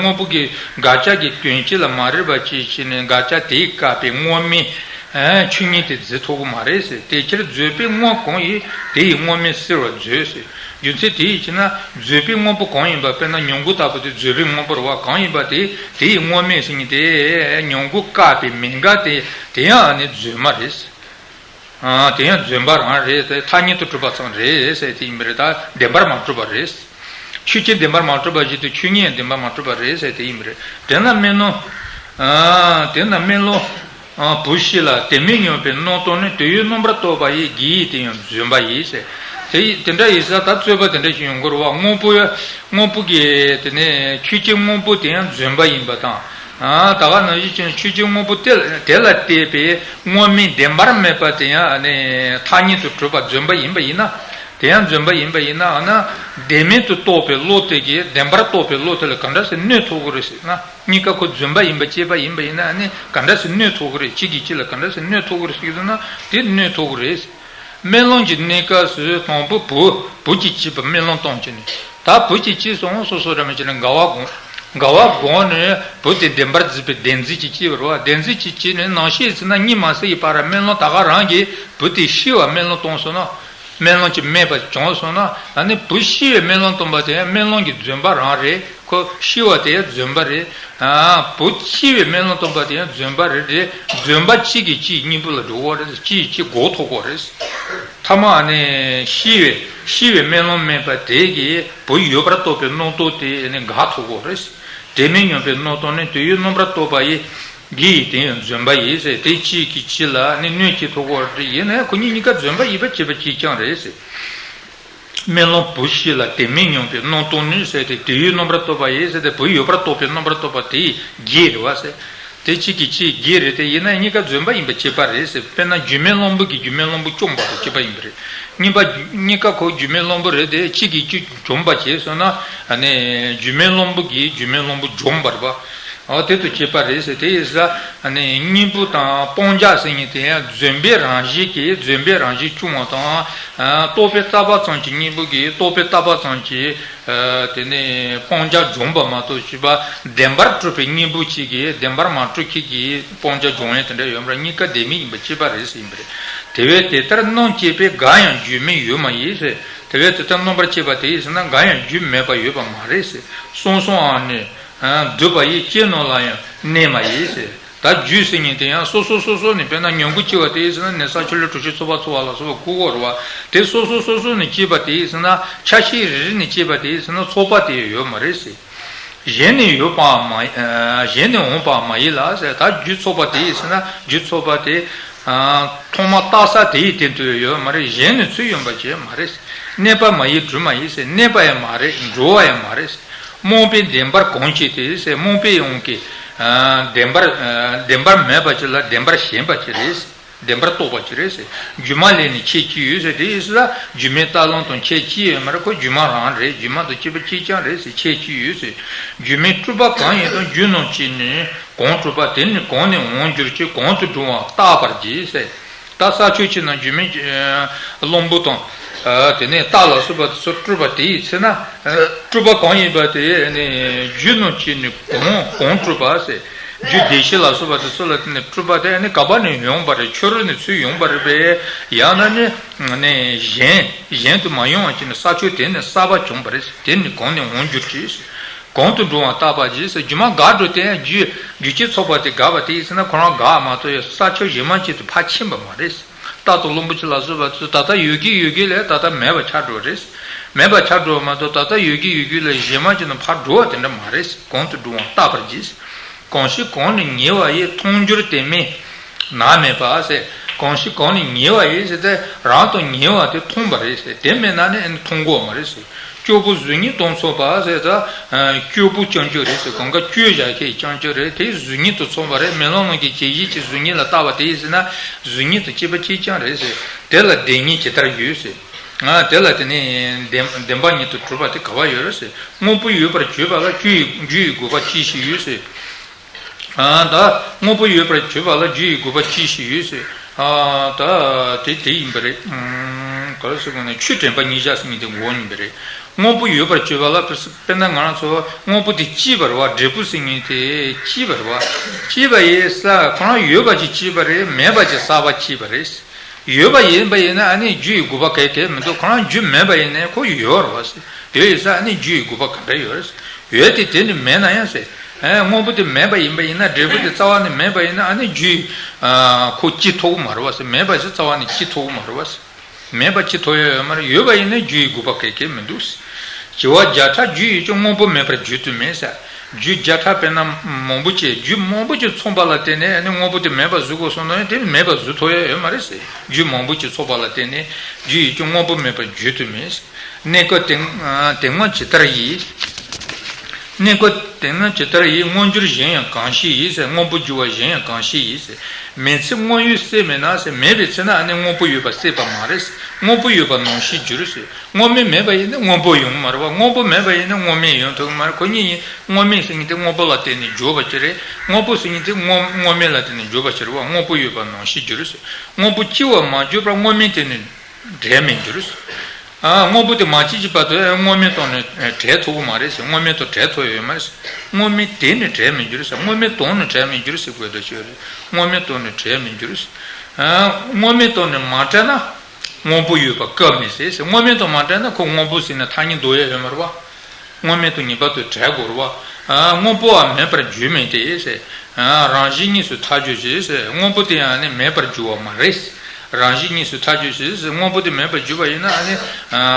དངོས་པོ་གི་དགག་བྱ་གི་དོན་སྤྱི་ལ་མ་རེག་པ་བྱས་བྱས་ནས་དགག་བྱ་དེས་བཀག་པའི་དངོས་མིང་ཆོས་ཉིད་དེ་རྫུན་ཐོགས་ཀྱི་མ་རེད་ཟེར། དེ་ཕྱིར་རྫུན་པའི་དངོས་གང་ཡིན། དེ་ཡི་དངོས་མིང་སེལ་བར་མཛོད་ཟེར། རྒྱུ་མཚན་དེ་ཡིན་ཕྱིར་ན་རྫུན་པའི་དངོས་པོ་གང་ཡིན་པ། དཔེར་ན་མྱང་གུ་ལྟ་བུ་དེ་རྫུན་པའི་དངོས་པོ་རེད་བ། གང་ཡིན་པ་དེ་དེ་ཡི་དངོས་མིང་ཟེར་མཁན་དེ་མྱང་གུ་བཀག་པའི་མིང་ག་དེ་དེ་ཡང་ནི་རྫུན་མ་རེད། དེ་ཡང་རྫུན་པ་རང་རེད་དེ། ཐ་སྙད་དུ་གྲུབ་པ་ཙམ་རེད་ཟེར་དེ་ཡིན་པ་རེད། ད་བདེན་པར་མ་གྲུབ་པ་རེད། ཆོས་ཅན་བདེན་པར་མ་གྲུབ་པ་བཞིན་དུ་ཆོས་ཉིད་བདེན་པར་མ་གྲུབ་པ་རེད་ཟེར་དེ་ཡིན་པ་རེད། དེས་ན་དམན་ལུང་། དེས་ན་དམན་ལུང་། བུ་ཤི་ལ་དེ་མིན་སྙམ་པའི་སྣང་སྟངས་ནི་དུས་ཡུན་རྣམ་པར་རྟོག་པ་ཡིས་བགྱི་ཡི་དེ་ཡང་རྫུན་པ་ཡིན་ཟེར། དེ་ཡི་དེ་འདྲ་ཡིན་ས་ད་རྩོད་པ་དེ་འདྲ་ཞིག་ཡོང་གི་རེད་བ། དངོས་པོ་དངོས་པོ་གི་དེ་ནས་ཆོས་ཅན་དངོས་པོ་དེ་ཡང་རྫུན་པ་ཡིན་པ་དང་། ད་ག་ནང་བཞིན་ཅན་ཆོས་ཅན་དངོས་པོ་དེ་དེ་ལ་བལྟས་པའི་དངོས་མིང་བདེན་པར་མེད་པ་དེ་ཡང་ནི་ཐ་སྙད་དུ་གྲུབ་པ་རྫུན་པ་ཡིན་པ་ཡིན་ན། དེ་ཡང་རྫུན་པ་ཡིན་པ་ཡིན་ན་ཨ་ན། བདེན་མེད་དུ་རྟོགས་པའི་བློ་དེ་གིས་བདེན་པར་རྟོགས་པའི་བློ་དེ་ལ་ག་འདྲ་སེ་གནོད་ཐུབ་ཀྱི་རེད་ཟེར་ན། གཉིས་ཀ་ཁོ་རྫུན་པ་ཡིན་པ་བྱས་པ་ཡིན་པ་ཡིན་ན་ཨ་ནི་ག་འདྲ་སེ་གནོད་ཐུབ་ཀྱི་རེད། གཅིག་གིས་གཅིག་ལ་ག་འདྲ་སེ་གནོད་ཐུབ་ཀྱི་རེད་ཟེར་ན་དེ་གནོད་ཐུབ་ཀྱི་རེད། དམན་ལུང་གི་གནས་སྐབས་སུ་དང་པོ་བུ་བུ་གཅིག་སྐྱེས་པ་དམན་ལུང་བཏང་བྱས་ནས། ད་བུ་གཅིག་སྐྱེས་སོང་། སོ་སོ་ར་མ་བྱས་ནས་འགལ་བ་སྒོམ། འགལ་བ་སྒོམ་ནས་བུ་དེ་བདེན་པར་བརྫུས་པའི་བདེན་རྫུན་གྱིས་སྐྱེས་པ་རེད་བ། བདེན་རྫུན་གྱིས་སྐྱེས་ནས་ནང་བཤད་ཟེར་ན་གཉིད་མ་སད་ཀྱི་བར་དམན་ལུང་ད་ག་རང་གིས་བུ་དེ་ཤི་བ་དམན་ལུང་བཏང་སོང་ན། དམན་ལུང་གིས་སྨྲས་པ་བྱུང་སོང་ན། ཨ་ནི་བུ་ཤི་བའི་དམན་ལུང་བཏང་པ་དེ་དམན་ལུང་གི་རྫུན་པ་རང་རེད། ཁོ་ཤི་བ་དེ་རྫུན་པ་རེད། ཨ་བུ་ཤི་བའི་དམན་ལུང་བཏང་པ་དེ་རྫུན་པ་རེད་དེ། རྫུན་པ་གཅིག་གིས་གཅིག་གཉིས་པོ་ལ་འགྲོ་གི་རེད། གཅིག་གིས་གཅིག་འགོག་ཐུབ་ཀྱི་རེད། ཐ་མ་ཨ་ནི་ཤི་བའི་ཤི་བའི་དམན་ལུང་སྨྲས་པ་དེ་གིས་བུ་ཡོད་པར་རྟོགས་པའི་སྣང་སྟངས་དེ་ཨ་ནི་འགག་ཐུབ་ཀྱི་རེད། དེ་མིན་སྙམ་པའི་སྣང་སྟངས་ནི་དུས་ཡུན་རྣམ་པར་རྟོག་པ་ཡིས་བགྱི་ཡི་དེ་ཡང་རྫུན་པ་ཡིན་ཟེར། དེ་གཅིག་གིས་གཅིག་ལ་ནི་གནོད་བྱེད་ཐུབ་ཀྱི་རེད། ཡིན་ནའི་ཁོ་གཉིས་གཉིས་ཀ་རྫུན་པ་ཡིན་པ་བྱས་པ་གཅིག་རྐྱང་རེད་ཟེར། དམན་ལུང་བུ་ཤི་ལ་དེ་མིན་སྙམ་པའི་སྣང་སྟངས་ནི་ཟེར་ཏེ། དུས་ཡུན་རྣམ་པར་རྟོག་པ་ཡིས་ཟེར་ཏེ། བུ་ཡོད་པར་རྟོགས་པའི་རྣམ་པར་རྟོག་པ་དེ་ཡིས་བགྱི་རེད་བ་ཟེར། དེ་གཅིག་གིས་གཅིག་བགྱི་རེད་དེ། ཡིན་ན་གཉིས་ཀ་རྫུན་པ་ཡིན་པ་གཅིག་པ་རེད་ཟེར། དཔེར་ན་རྒྱུ་མེད་གླང་པོ་གིས་རྒྱུ་མེད་གླང་པོ་བཅོམ་པ་དང་གཅིག་པ་ཡིན་པ་རེད། གཉིས་པ་རྒྱུ་གཉིས་ཀ་ཁོ་རྒྱུ་མེད་གླང་པོ་རེད་དེ། གཅིག་གིས་གཅིག་བཅོམ་པ་བྱས་སོང་ན་ཨ་ནི་རྒྱུ་མེད་གླང་པོ་གིས་རྒྱུ་མེད་གླང་པོ་བཅོམ་པ་རེད་པ། འོ་དེ་དང་གཅིག་པ་རེད་ཟེར། དེ་ཡིན་ཙང་ཨ་ནི་གཉེན་པོ་དང་སྤང་བྱ་ཟེར་མཁན་དེ་ཡང་རྫུན་པའི་རང་བཞིན་གྱིས་རྫུན་པའི་རང་བཞིན་བྱུང་བ་དང་། རྟོག་པས་བཏགས་པ་ཙམ་གྱིས་གཉེན་པོ་གིས་རྟོག་པས་བཏགས་པ་ཙམ་གྱིས། དེ་ནས་སྤང་བྱ་འཇོམས་པ་མ་གཏོགས་ཅིག་པ་བདེན་པར་གྲུབ་པའི་གཉེན་པོ་གཅིག་གིས་བདེན་པར་མ་གྲུབ་ཁྱེད་ཀྱིས་སྤང་བྱ་འཇོམས་ཡས་དེ་འདྲ་ཡོད་མ་རེད། གཉིས་ཀ་བདེན་མེད་ཡིན་པ་གཅིག་པ་རེད་ཟེར་ཡིན་པ་རེད། དེ་བས་དེ་ལྟར་རྣམ་དཔྱད་པས་འགའ་ཡང་རྒྱུ་མེད་ཡོད་མ་ཡིན་ཟེར། དེ་བས་དེ་ལྟར་རྣམ་པར་དཔྱད་པ་དེ་ཡིས་ཟེར་ན་འགའ་ཡང་རྒྱུ་མེད་པ་ཡོད་པ་མ་རེད་ཟེར། གསུངས་སོང་ཨ་ནི། བསྡུས་པ་ཡིས་ཅི་རྣམས་ལ་ཡང་གནས་མ་ཡིན་ཟེར། ད་རྒྱུ་ཟེར་མཁན་དེ་ཡང་སོ་སོ་སོ་སོ་ནས། དཔེར་ན་མྱང་གུ་སྐྱེ་བ་དེ་ཡིས་ཟེར་ན་ནི་ས་ཆུ་ལུད་གྲོ་ཞིབ་ཚོགས་པ་ཚོགས་པ་ལ་སོགས་པ་བཀོད་དགོས་རེད་བ། དེ་སོ་སོ་སོ་སོ་ནས་སྐྱེས་པ་དེ་ཡིས་ཟེར་ན། ཆ་ཤས་རེ་རེ་ནས་སྐྱེས་པ་དེ་ཡིས་ཟེར་ན་ཚོགས་པ་དེ་ཡོད་མ་རེད་ཟེར། གཞན་ནས་ཡོད་པའང་མ་གཞན་ནས་འོངས་པའང་མ་ཡིན་ལ་ཟེར། ད་རྒྱུ་ཚོགས་པ་དེ་ཡིས་ཟེར་ན་རྒྱུ་ཚོགས་པ་དེ། ཐོག་མ་བཏགས་ས་དེའི་སྟེང་དུ་ཡོད་མ་རེད། གཞན་ནས་ཚུར་ཡོང་པ་ཅིག་མ་རེད། གནས་པ་མ་ཡིན་གྲུབ་མ་ཡིན་ཟེར། གནས་པ་ཡང་མ་རེད། འགྲོ་བ་ཡང་མ་རེད། རྨོངས་པས་བདེན་པར་གང་བྱེད་དེ་ཟེར། རྨོངས་པའི་དབང་གིས་བདེན་པར་བདེན་པར་མེད་པ་ཅིག་ལ་བདེན་པར་ཞེན་པ་ཅིག་རེད། བདེན་པར་རྟོག་པ་ཅིག་རེད་ཟེར། སྒྱུ་མ་ལས་ནི་ཁྱད་ཅི་ཡོད་ཟེར། དེ་ཡིན་ཟེར་ལ་སྒྱུ་མའི་རྟ་གླང་དང་ཁྱད་ཅི་ཡོད་མ་རེད། ཁོ་སྒྱུ་མ་རང་རེད། སྒྱུ་མ་དང་བཅས་པ་གཅིག་རྐྱང་རེད་ཟེར། ཁྱད་ཅི་ཡོད་ཟེར། སྒྱུ་མའི་སྤྲུལ་པ་གང་ཡིན་དང་། རྒྱུ་རྣམས་ཀྱིས་ནི་གང་སྤྲུལ་པ། དེ་ནི་གང་ནས་འོང་འགྱུར་གྱི། གང་དུ་འགྲོ་བའང་བརྟག་པར་བགྱི་ཟེར། ད་ས་ཆོས་ཅན་ན་སྒྱུ་མའི་གླང་པོ་དང་། དེ་ནས་རྟ་ལ་སོགས་པ་དེ་ཚོ་སྤྲུལ་པ་དེ་ཡི་ཚེ་ན། སྤྲུལ་པ་གང་ཡིན་པ་དེ་ནི་རྒྱུ་རྣམས་ཀྱིས་ནི་གང་གང་སྤྲུལ་པ་ཟེར། རྒྱུ་བདེ་གཤེགས་ལ་སོགས་པ་དེ་ཚོ་ལ་དེ་ནི་སྤྲུལ་པ་དེ་ནི་ག་པ་ནས་ཡོང་པ་རེད། ཕྱི་རོལ་ནས་ཚུར་ཡོང་པ་རེད་པས། ཡང་ན་ནི་ནི་གཞན་གཞན་དུ་མ་ཡོང་བ་ཅིག་ནི་ས་ཆོས་དེ་ནི་གསར་པ་བྱུང་བ་རེད། དེ་ནི་གང་ནས་འོང་འགྱུར་གྱི། གང་དུ་འགྲོ་བའང་བརྟག་པར་བགྱི་ཟེར། སྒྱུ་མ་འགའ་འགྲོ་དེ་ཡང་རྒྱུ་རྒྱུ་ཅན་ཚོགས་པ་དེ་འགགས་པ་དེ་ཡིན་ཟེར་ན་ཁོ་རང་འགགས་མ་གཏོགས་ཡང་ས་ཆ་གཞན་མ་ཅིག་ཏུ་ཕར་ཕྱིན་པ་མ་རེད། རྟ་དང་གླང་པོ་ཆེ་ལ་སོགས་པ་ཚོ་ད་ལྟ་ཡོད་ཀྱི་ཡོད་ཀྱི་ལས་ད་ལྟ་མེད་པ་ཆགས་འགྲོ་རེད། མེད་པ་ཆགས་འགྲོ་བ་མ་གཏོགས་ད་ལྟ་ཡོད་ཀྱི་ཡོད་ཀྱི་ལས་གཞན་མ་ཅིག་ནང་ཕར་འགྲོ་བ་དེ་འདྲ་མ་རེད། གང་དུ་འགྲོ་བའང་བརྟག་པར་བགྱི། གང་ཞིག་གང་ནས་ཉེ་བ་ཡི། མཐོང་འགྱུར་དེ་མིན་ནམ་མེད་པ་ཟེར། གང་ཞིག་གང་ནི་ཉེ་བ་ཡིན་ཟེར་ཏེ། རང་དང་ཉེ་བ་དེ་མཐོང་བ་རེད་ཟེར། དེ་མེད་ན་ནི་མཐོང་གོ་མ་རེད་ཟེར། སྐྱོ་པོ་གཟུགས་བརྙན་དང་མཚུངས་པ་ཟེར་ཏེ། སྐྱོ་པོ་སྐྱོན་བརྗོད་རེད་ཟེར། གང་ག་སྐྱོ་བཞག་མཁན་སྐྱོན་བརྗོད་རེད། དེ་གཟུགས་བརྙན་དང་མཚུངས་པ་རེད། མེ་ལོང་ནང་གི་བྱད་བཞིན་གྱི་གཟུགས་བརྙན་ལ་ལྟ་བ་དེ་ཡིན་ཟེར་ན། གཟུགས་བརྙན་དང་བཅས་པ་གཅིག་རྐྱང་རེད་ཟེར། དེ་ལ་བདེན་གཉིས་ཇི་ལྟར་ཡོད་ཟེར། ང་དེ་ལ་དེ་ནི་བདེན་བདེན་པ་གཉིས་དང་གྲུབ་པ་དེ་ག་བ་ཡོད་རེད་ཟེར། དངོས་པོ་ཡོད་པར་བརྗོད་པ་ལ་རྒྱུ་ཡི་རྒྱུ་ཡི་དགོས་པ་ཅི་ཞིག་ཡོད་ཟེར། ཨ་ད་དངོས་པོ་ཡོད་པར་བརྗོད་པ་ལ་རྒྱུ་ཡི་དགོས་པ་ཅི་ཞིག་ཡོད་ཟེར། ཨ་ད་དེ་དེ་ཡིན་པ་རེད། ཨུམ་ག་རེ་ཟེར་དགོས་ན། ཆོས་དྲན་པ་ཉིད་བཞག་ཟེར་མཁན་དེ་འོག་ཡིན་པ་རེད། དངོས་པོ་ཡོད་པར་བརྗོད་པ་ལ། དཔེར་ན་ང་རང་ཚོ་དངོས་པོ་དེ་སྐྱིད་པ་རེད་བ། འབྲས་བུ་ཟེར་མཁན་དེ་སྐྱིད་པ་རེད་བ། སྐྱིད་པ་ཡིན་ས་ཁོ་རང་ཡོད་པ་ཅིག་སྐྱིད་པ་རེད། མེད་པ་ཅིག་གསར་པ་སྐྱིད་པ་རེད། ཡོད་པ་ཡིན་པ་ཡིན་ན་ཨ་ནི་རྒྱུ་ཡི་དགོས་པ་གང་ཡང་མི་འདུག་ཁོ་རང་རྒྱུ་མེད་པ་ཡིན་ན་ཁོ་ཡོད་རེད་བ་ཟེར། ཡོད་ཡིན་ས་ཨ་ནི་རྒྱུ་ཡི་དགོས་པ་ག་འདྲ་ཡོད་རེད་ཟེར། ཡོད་དེ་དེ་ནི་མེད་ན་ཡང་ཟེར། ཨ་དངོས་པོ་དེ་མེད་པ་ཡིན་པ་ཡིན་ན། འབྲས་བུ་དེ་རྩ་བ་ནས་མེད་པ་ཡིན་ན་ཨ་ནི་རྒྱུ་ཡི་ཨ་ཁོ་སྐྱིད་ཐུབ་ཀྱི་མ་རེད་བ་ཟེར། མེད་པ་ཞིག་རྩ་བ་ནས་སྐྱིད་ཐུབ་ཀྱི་མ་རེད་བ་ཟེར། མེད་པ་སྐྱིད་ཐུབ་ཡ་ཡོད་མ་རེད། ཡོད་པ་ཡིན་ན་རྒྱུ་ཡི་དགོས་པ་གང་ཡང་མི་འདུག་ཟེར། བྱེ་བ་བརྒྱ་ཕྲག་རྒྱུ་ཡོད་ཀྱང་། དངོས་པོ་མེད་པར་བརྗོད་དུ་མེད་ཟེར། རྒྱུ་བརྒྱ་ཕྲག་དཔེར་ན་མང་པོ་ཅིག་རྒྱུ་མང་པོ་ཅིག་ཚོགས་པ་ལ་བརྟེན་ནས་ནི་དངོས་པོ་དེ་མེད་པར་བཟོ་དགོས་སོང་ན་ཡང་དེ་མེད་པར་བཟོ་ཐུབ་ཡ་ཡོད་མ་རེད་ཟེར། རྒྱུ་མང་པོ་ཅིག་ཚོགས་པ་ལ་བརྟེན་ནས་རྒྱུ་ཡོད་ཀྱང་དངོས་པོ་མེད་པར་བརྗོད་དུ་མེད་ཟེར། གནས་སྐབས་དེ་དེ་སྔ་ཇི་ལྟར་ཡིན། གནས་སྐབས་དེ་སྔ་ཇི་ལྟར་ཡིན། དངོས་འགྱུར་གཞན་ཡང་གང་ཞིག་ཡིན་ཟེར། དངོས་པོ་འགྱུར་བ་གཞན་ཡང་གང་ཞིག་ཡིན་ཟེར། མེ་ཚིག་དངོས་ཡོད་གསེར་མེད་ན་ཟེར། མེད་པའི་ཚེ་ན་ནི་དངོས་པོ་ཡོད་པ་གསལ་བ་མ་རེད་ཟེར། དངོས་པོ་ཡོད་པ་ནང་བཞིན་འགྱུར་ཟེར། དངོས་མེད་མེད་པ་ཡིན་ན་དངོས་པོ་ཡོང་མ་རེད་བ། དངོས་པོ་མེད་པ་ཡིན་ན་དངོས་མེད་ཡོང་ཐུབ་མ་རེད། ཁོ་གཉིས་ཡིན། དངོས་མེད་ཟེར་མཁན་དེ་དངོས་པོ་ལ་བརྟེན་ནས་འགྱུར་བ་ཅིག་རེད། དངོས་པོ་ཟེར་མཁན་དེ་དངོས་དངོས་མེད་ལ་བརྟེན་ནས་འགྱུར་བ་ཅིག་རེད་བ། དངོས་པོ་ཡོད་པ་ནང་བཞིན་འགྱུར་ཟེར། དངོས་པོ་སྐྱེ་བ་མ་བརྗོད་པར་དངོས་མེད་དེ་ནི་འབྲས་མེད་འགྱུར་ཟེར། ཨ་དངོས་པོ་དེ་མ་སྐྱེས་ཀྱི་བར་དུ་དངོས་མེད་དང་ནི་བྲལ་ཐུབ་ཀྱི་མ་རེད་ཟེར། དངོས་མེད་དང་བྲལ་ཐུབ་ཡོད་མ་རེད་ཟེར། དངོས་མེད་དེ་ནི་འབྲས་མི་འགྱུར་ཟེར། དངོས་མེད་དང་ནི་བྲལ་མི་འགྱུར་ཟེར་དགོས་འདུག་ཅེས་རེད། དངོས་མེད་དང་ནི་བྲལ་མི་འགྱུར་ཟེར། ཨ་དངོས་མེད་དང་ནི་མ་བྲལ་ན་དངོས་པོ་ཡོད་པ་སྐབས་མེད་ཟེར་ཟེར། དངོས་མེད་དང་མ་བྲལ་ན་ཁོ་དངོས་པོ་ཟེར་ན་ཐ་སྙད་འདོགས་ཡ་ཡོད་མ་རེད་བ། དངོས་མེད་དང་ངེས་པར་དུ་བྲལ་དགོས་རེད་བ། ཨ་དངོས་པོ་བ་མེད་པར་བརྗོད་མིན་ཏེ་ཟེར། ཨ་རང་བཞིན་གཉིས་སུ་ཐལ་འགྱུར་ཞེས་ཟེར། དངོས་པོ་དེ་ཡང་ནི་མེད་པར་འགྱུར་བ་མ་རེད། རང་བཞིན་གཉིས་སུ་ཐལ་འགྱུར་ཞེས་ཟེར། དངོས་པོ་དེ་མེད་པར་གྱུར་པ་ཡིན་ན་ཨ་ནི་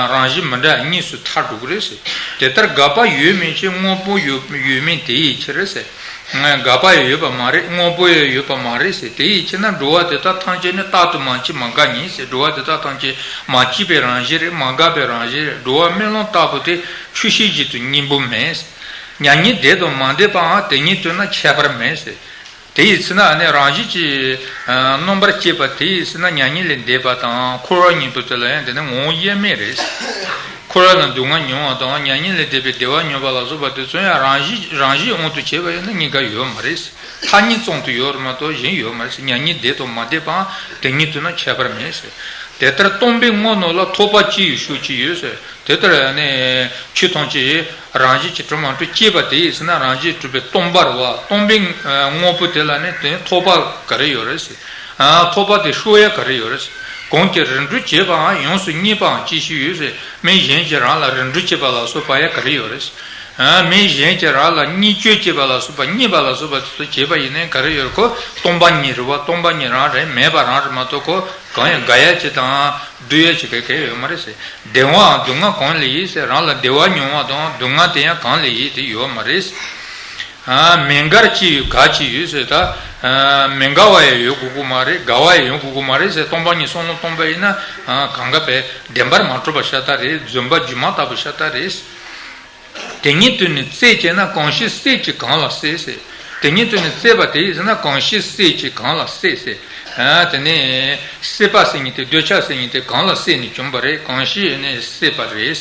རང་བཞིན་མི་འདྲ་གཉིས་སུ་ཐལ་འགྲོ་གི་རེད་ཟེར། དེ་ལྟར་འགག་པ་ཡོད་མིན་ཕྱིར། དངོས་པོ་ཡོད་ཡོད་མིན་དེ་ཡི་ཕྱིར་ཟེར། འགག་པ་ཡང་ཡོད་པ་མ་རེད། དངོས་པོ་ཡང་ཡོད་པ་མ་རེད་ཟེར། དེ་ཡི་ཕྱིར་ན་འགྲོ་བ་དེ་དག་ཐམས་ཅད་ནི་རྟག་ཏུ་མ་སྐྱེས་མ་འགགས་ཉིད་ཟེར། འགྲོ་བ་དེ་དག་ཐམས་ཅད་མ་སྐྱེས་པའི་རང་བཞིན་རེད། མ་འགགས་པའི་རང་བཞིན་རེད། འགྲོ་བ་རྨི་ལམ་ལྟ་བུ་དེ་ཆོས་ཤེས་བཞིན་དུ་གཉིས་པོ་མེད་ཟེར། མྱ་ངན་འདས་དང་མ་འདས་པའང་དེ་ཉིད་དུ་ན་ཁྱད་པར་མེད་ཟེར། དེ་ཡི་ཚེ་ན་ནི་རང་བཞིན་གྱིས་ཨ་རྣམ་པར་དཔྱད་པ་དེ་ཡི་ཚེ་ན་མྱ་ངན་ལས་འདས་པ་དང་འཁོར་བ་གཉིས་པོ་དེ་ལ་ཡང་དེ་ནི་ངོ་བོ་དབྱེར་མེད་རེད། འཁོར་བ་ལ་སྡུག་བསྔལ་མྱོང་བ་དང་མྱ་ངན་ལས་འདས་པའི་བདེ་བ་མྱོང་བ་ལ་སོགས་པ་དེ་ཚོ་ཡང་རང་བཞིན་རང་བཞིན་དབང་དུ་བྱས་པ་ཡིན་ན་གཉིས་ཀ་ཡོད་མ་རེད། ཐ་སྙད་ཙམ་དུ་ཡོད་རེད་མ་གཏོགས་གཞན་ཡོད་མ་རེད། མྱ་ངན་འདས་དང་མ་འདས་པའང་དེ་ཉིད་དུ་ན་ཁྱད་པར་མེད་ཟེར། དེ་ལྟར་སྟོང་པའི་དངོས་རྣམས་ལ་ཐོགས་པ་ཅི་ཡི་ཤུགས་ཅི་ཡོད་ཟེར། དེ་ལྟར་ནི་ཆོས་ཐམས་ཅད་རང་བཞིན་གྱིས་གྲུབ་མ་གྲུབ་དཔྱད་པ་དེ་ཡི་ཚེ་ན་རང་བཞིན་གྲུབ་པའི་སྟོང་པ་རེད་བ། སྟོང་པའི་དངོས་པོ་དེ་ལ་ནི་དེ་ཐོགས་པ་ག་རེ་ཡོད་རེད་ཟེར། ཨ་ཐོགས་པ་དེ་ཤོར་ཡ་ག་རེ་ཡོད་རེད་ཟེར། གང་གིས་རིགས་འགྲུབ་བྱེད་པའང་ཡོངས་སུ་བརྙས་པའང་ཅི་ཞིག་ཡོད་ཟེར། མི་གཞན་གྱིས་རང་ལ་རིགས་འགྲུབ་བྱེད་པ་ལ་སོགས་པ་ཡ་ག་རེ་ཡོད་རེད་ཟེར། ཨ་མི་གཞན་གྱིས་རང་ལ་བརྙས་བཅོས་བྱེད་པ་ལ་སོགས་པ་བརྙས་པ་ལ་སོགས་པ་དེ་ཚོ་བྱེད་པ་ཡིན་ནའི་ག་རེ་ཡོད་རེད། ཁོ་སྟོང་པ་ཉིད་རེད་བ། སྟོང་པ་ཉིད་རང་རེད། མེད་པ་རང་རེད་མ་གཏོགས་ཁོ་གང་ཡང་དགའ་ཡ་ཅིག་དང་སྡུག་ཡ་ཅིག་ག་གེ་ཡོད་མ་རེད་ཟེར། བདེ་བའང་སྡུག་བསྔལ་གང་ལས་ཡིན་ཟེར། རང་ལ་བདེ་བ་མྱོང་བ་དང་སྡུག་བསྔལ་དེ་ཡང་གང་ལས་ཡིན་དེ་ཡོད་མ་རེད། ཨ་མི་འགལ་ཅི་ཡོད་འགལ་ཅི་ཡོད་ཟེར། ད་ཨ་མི་འགལ་བ་ཡང་ཡོད་དགོས་ཀྱི་མ་རེད། འགལ་བ་ཡང་ཡོད་དགོས་ཀྱི་མ་རེད་ཟེར། སྟོང་པ་ཉིད་བསམ་བློ་གཏོང་པ་ཡིན་ན་ཨ་གང་ག་བས་བདེན་པར་མ་གྲུབ་པ་ཤ་སྟག་རེད། རྫུན་པ་སྒྱུ་མ་ལྟ་བུ་ཤ་སྟག་རེད། དེ་ཉིད་དུ་ནི་རྩད་བཅད་ན། གང་ཞིག་སྲེད་ཅིང་གང་ལ་སྲེད་ཟེར། དེ་ཉིད་དུ་ནི་རྩད་པ་དེ་ཡིས་ཟེར་ན། གང་ཞིག་སྲེད་ཅིང་གང་ལ་སྲེད་ཟེར། ཨ་དེ་ནས་སྲེད་པ་ཟེར་མཁན་དེ། འདོད་ཆགས་ཟེར་མཁན་དེ་གང་ལ་སྲེད་ནས་བྱུང་བ་རེད། གང་ཞིག་ནི་སྲེད་པ་རེད།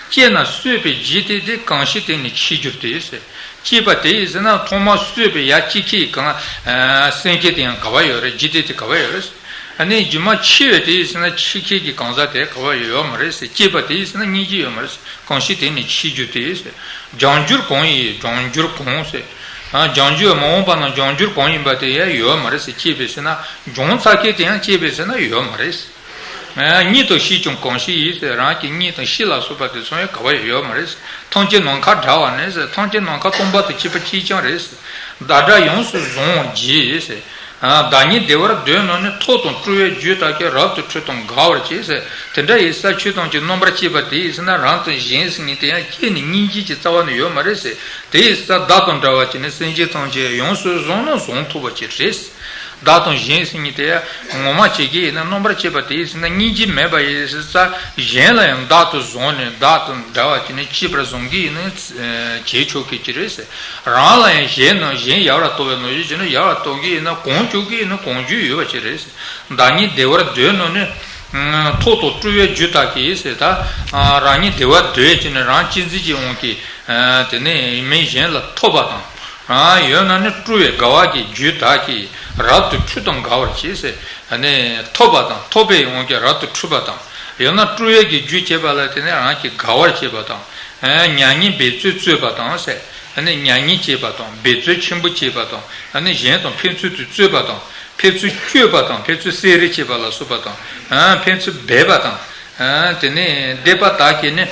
བཅད་ན་གསོད་པའི་རྒྱུ་དེ་སྟེ། གང་ཞིག་དེ་ནི་འཆི་འགྱུར་ཏེ་ཟེར། བཅད་པ་དེ་ཡིས་ཟེར་ན་ཐོག་མར་གསོད་པའི་ཡ་འཆི་ཁའི་གང་ཨ་སེམས་ཅན་དེ་ཡང་ག་བ་ཡོད་རེད། རྒྱུ་དེ་དེ་ག་བ་ཡོད་རེད། ཨ་ནི་རྗེས་མ་འཆི་བའི་དེ་ཡིས་ཟེར་ན་འཆི་ཁའི་གི་གང་ཟག་དེ་ག་བ་ཡོད་མ་རེད་ཟེར། བཅད་པ་དེ་ཡིས་ཟེར་ན་སྙིང་རྗེ་ཡོད་མ་རེད་ཟེར། གང་ཞིག་དེ་ནི་འཆི་འགྱུར་ཏེ་ཟེར། ལྗང་བསྒྱུར་གང་ཡིན་ལྗང་བསྒྱུར་གང་ཟེར། ཨ་ལྗང་བསྒྱུར་མ་འོངས་པ་ན་ལྗང་བསྒྱུར་གང་ཡིན་པ་དེ་ཡང་ཡོད་མ་རེད་ཟེར། བཅད་པའི་ཟེར་ན་ལྗང་ཚ་ཁའི་དེ་ཡང་བཅད་པའི་ཟེར་ན་ཡོད་མ་རེད་ཟེར། ཨ་གཉིད་དང་ཤེས་ཀྱང་གང་ཞིག་ཡིན་ཟེར། རང་གི་གཉིད་དང་ཤེས་ལ་སོགས་པ་དེ་ཚོ་ཡང་ག་བ་ཡང་ཡོད་མ་རེད་ཟེར། ཐམས་ཅད་ནམ་མཁའ་འདྲ་བ་ནི་ཟེར། ཐམས་ཅད་ནམ་མཁའ་སྟོང་པ་དང་གཅིག་པ་གཅིག་རྐྱང་རེད་ཟེར། བདག་སྒྲ་ཡོངས་སུ་བཟུང་བར་བགྱི་ཟེར། ཨ་བདག་ཉིད་བདེ་བར་འདོད་ན་ནི། ཐོབ་དང་སྤྲོ་བའི་རྒྱུ་དག་གིས། རབ་ཏུ་ཁྲོས་དང་དགའ་བར་བྱེད་ཟེར། དེ་འདྲ་ཡི་ས་ཆོས་ཐམས་ཅད་རྣམ་པར་བཅད་པ་དེ་ཡིས་ཟེར་ན་རང་དང་གཞན་ཟེར་མཁན་དེ་ཡང་ཁྱེད་ནི་སྙིང་རྗེ་གི་རྩ་བ་ནས་ཡོད་མ་རེད་ཟེར། དེ་ཡི་ས་བདག་དང་འདྲ་བར་བྱས་ནས་སེམས་ཅན་ཐམས་ཅད་ཡོངས་སུ་བཟུང་ན་བཟུང་ཐུབ་པ་ཅིག་རེད། བདག་དང་གཞན་ཟེར་མཁན་དེ་ངོ་མ་བྱེད་ཀྱི་ཡིན་ན། རྣམ་པར་བཅད་པ་དེ་ཡིན་ཟེར་ན་སྙིང་རྗེ་མེད་པ་ཡིན་ཟེར་ཙང་། གཞན་ལ་ཡང་བདག་ཏུ་བཟུང་ནས་བདག་དང་འདྲ་བ་བྱས་ནས་བཅད་པར་བཟུང་གི་ཡིན་ན་བྱེད་ཆོག་གི་ཅི་རེད་ཟེར། རང་ལ་ཡང་གཞན་ནང་གཞན་ཡལ་བར་གཏོང་བའི་ནང་བཞིན་བྱས་ནས་ཡལ་བར་གཏོང་གི་ཡིན་ན་གང་བྱེད་ཀྱི་ཡིན་ན་གང་བྱེད་ཡོད་པ་ཅི་རེད་ཟེར། བདག་ཉིད་བདེ་བར་སྡོད་ནོ་ནི་ཐོག་དང་སྤྲུལ་བའི་རྒྱུ་དག་གིས་ཟེར། ད་རང་ཉིད་བདེ་བར་སྡོད་བྱས་ནས་རང་གཅེས་འཛིན་གྱི་དབང་གིས། དེ་ནས་མི་གཞན་ལ་ཐོབ་པ་དང་། ཡང་ན་ནི་སྤྲུལ་བའི་དགའ་བ་གི་རྒྱུ་དག་གིས་རབ་ཏུ་འཁྲུལ་དང་འགག་པར་བྱེད་ཟེར། ཐོབ་པ་དང་ཐོབ་པའི་དབང་གིས་རབ་ཏུ་འཁྲུལ་པ་དང་། ཡང་ན་སྤྲུལ་བའི་གི་རྒྱུ་བྱེད་པ་ལ་དེ་ནས་རང་གི་དགའ་བར་བྱེད་པ་དང་། མྱ་ངན་འབད་རྩོལ་རྩོད་པ་དང་ཟེར། མྱ་ངན་བྱེད་པ་དང་འབད་རྩོལ་ཆེན་པོ་བྱེད་པ་དང་། གཞན་དང་ཕན་ཚུན་དུ་རྩོད་པ་དང་། ཕན་ཚུན་གཅོད་པ་དང་ཕན་ཚུན་བསད་རེས་བྱེད་པ་ལ་སོགས་པ་དང་། ཕན་ཚུན་སྦད་པ་དང་། དེ་ནས་སྡིག་པ་དག་གིས་ནི།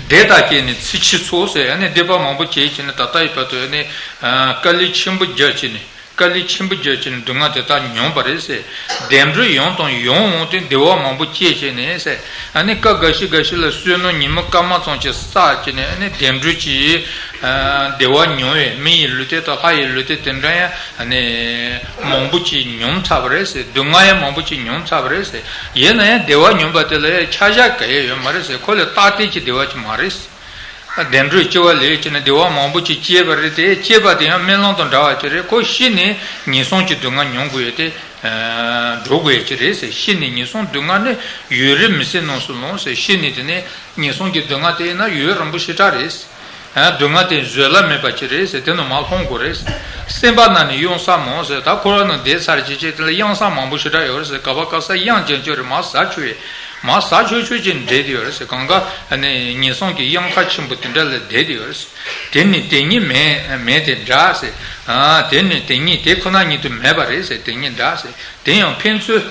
སྡིག་དག་གིས་ནི་ཚེ་ཕྱི་ཚོགས་ཟེར། ཡང་ནི་སྡིག་པ་མང་པོ་བྱས་བྱས་ནས་ད་ལྟ་ཡི་བར་དུ་ནི། དཀའ་ལས་ཆེན་པོ་བརྒྱབ་བྱས་ནས། དཀའ་ལས་ཆེན་པོ་བརྒྱབ་བྱས་ནས་སྡུག་བསྔལ་དེ་དག་མྱོང་བ་རེད་ཟེར། བདེ་འགྲོ་ཡང་དང་ཡང་འོངས་ཏེ་བདེ་བ་མང་པོ་སྐྱེས་བྱས་ནས་ཟེར། ཨ་ནི་སྐབས་འགའ་ཞིག་འགའ་ཞིག་ལ་བསོད་ནམས་ཉི་མ་སྐར་མ་ཙམ་ཅིག་བསགས་བྱས་ནས། ཨ་ནི་བདེ་འགྲོ་གྱི་བདེ་བ་མྱོང་བའི་མི་ཡི་ལུས་རྟེན་དང་ལྷ་ཡི་ལུས་རྟེན་དེ་འདྲ་ཡང་ནི་མང་པོ་ཅིག་མྱོང་ཚར་བ་རེད་ཟེར། སྡུག་བསྔལ་ཡང་མང་པོ་ཅིག་མྱོང་ཚར་བ་རེད་ཟེར། ཡིན་ན་ཡང་བདེ་བ་མྱོང་བ་དེ་ལ་ཡང་ཆ་བཞག་ག་ཡེ་ཡོད་མ་རེད་ཟེར། ཁོ་ལ་རྟག་བརྟན་གྱི་བདེ་བ་ཅིག་མ་རེད་ཟེར། བདེ་འགྲོའི་སྐྱེ་བ་ལེན་བྱས་ནས་བདེ་བ་མང་པོ་ཅིག་སྐྱེས་པ་རེད་དེ། སྐྱེས་པ་དེ་ཡང་རྨི་ལམ་དང་འདྲ་བ་ཅིག་རེད། ཁོ་ཤི་ནས་ངན་སོང་གི་སྡུག་བསྔལ་མྱོང་དགོས་ཡོད་དེ། འགྲོ་དགོས་ཡ་ཅིག་རེད་ཟེར། ཤི་ནས་ངན་སོང་སྡུག་བསྔལ་ནི་ཡུན་རིང་མི་སྲིད་ནམ་སུ་ལོང་ཟེར། ཤི་ནས་དེ་ནས་ངན་སོང་གི་སྡུག་བསྔལ་དེ་ཡིན་ན་ཡུན་རིང་པོ་ཞེ་དྲག་རེད། སྡུག་བསྔལ་དེ་བཟོད་གླགས་མེད་པ་ཅིག་རེད་ཟེར། དེ་ནས་མར་ལྷུང་དགོས་རེད་ཟེར། སེམས་པ་ནང་ནས་གཡང་ས་མང་ཟེར། ད་འཁོར་བ་ནང་བསྡད་ཚར་རྗེས་ཅིག་དེ་ལ་གཡང་ས་མང་པོ་ཞེ་དྲག་ཡོད་རེད་ཟེར། ག་པ་ག་ས་གཡང་ཅན་ཅོ་རེད། མར་ཟ་ཆོག་ཡས། མར་ཟ་ཆོག་ཆོག་ཅིག་འདྲེས་དེ་ཡོད་རེད་ཟེར། གང་ག་ནས་ངན་སོང་གི་གཡང་ཁ་ཆེན་པོ་དེ་འདྲ་ལ་བསྡད་དེ་ཡོད་རེད་ཟེར། དེ་ནི་དེ་ཉིད་མེད་མེད་དེ་འདྲ་ཟེར། དེ་ནི་དེ་ཉིད་དེ་ཁོ་ན་ཉིད་དུ་མེད་པ་རེད་ཟེར། དེ་ཉིད་འདྲ་ཟེར། དེ་ཡང་ཕན་ཚུན་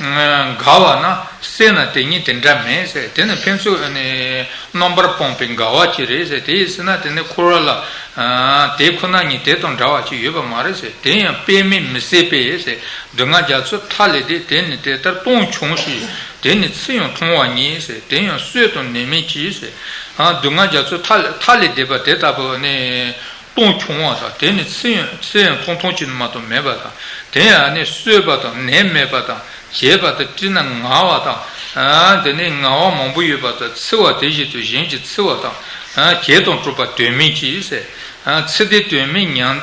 འགལ་བ་ན་སེམས་ན་དེ་ཉིད་དེ་འདྲ་མེད་ཟེར། དེ་ནི་ཕན་ཚུན་ནི་རྣམ་པར་སྤངས་པའི་འགལ་བ་ཅིག་རེད་ཟེར། དེ་ཡིན་ཟེར་ན་དེ་ནི་འཁོར་བ་ལ་དེ་ཁོ་ན་ཉིད་དེ་དང་འདྲ་བ་ཅིག་ཡོད་པ་མ་རེད་ཟེར། དེ་ཡང་དཔེ་མེད་མི་ཟད་པས་ཟེར། སྡུག་བསྔལ་རྒྱ་མཚོའི་མཐའ་ལས་འདས། དེ་ནི་དེ་ལྟར་སྟོང་བྱུང་ཞིང་། དེ་ནི་ཚེ་ཡང་ཐུང་བ་ཉིད་ཟེར། དེ་ཡང་སྲོད་དང་ནད་མེད་ཀྱིས་ཟེར། སྡུག་བསྔལ་རྒྱ་མཚོའི་མཐའ་ལས་མཐའ་ལས་འདས་པ་དེ་ལྟ་བུ་ནི། སྟོང་བྱུང་བ་དང་། དེ་ནི་ཚེ་ཡང་ཚེ་ཡང་ཐུང་ཐུང་ཅིག་མ་གཏོགས་མེད་པ་དང་། དེ་ཡང་ནི་གསོད་པ་དང་ནད་མེད་པ་དང་། བྱེད་པ་དང་། སྤྲིན་ན་ངལ་བ་དང་། དེ་ནི་ངལ་བ་མང་པོ་ཡོད་པ་དང་། འཚེ་བ་དེ་བཞིན་དུ་གཞན་གྱིས་འཚེ་བ་དང་། བྱེད་དང་གྲོགས་པ་དོན་མེད་ཀྱིས་ཟེར། ཚེ་འདི་དོན་མེད་མྱང་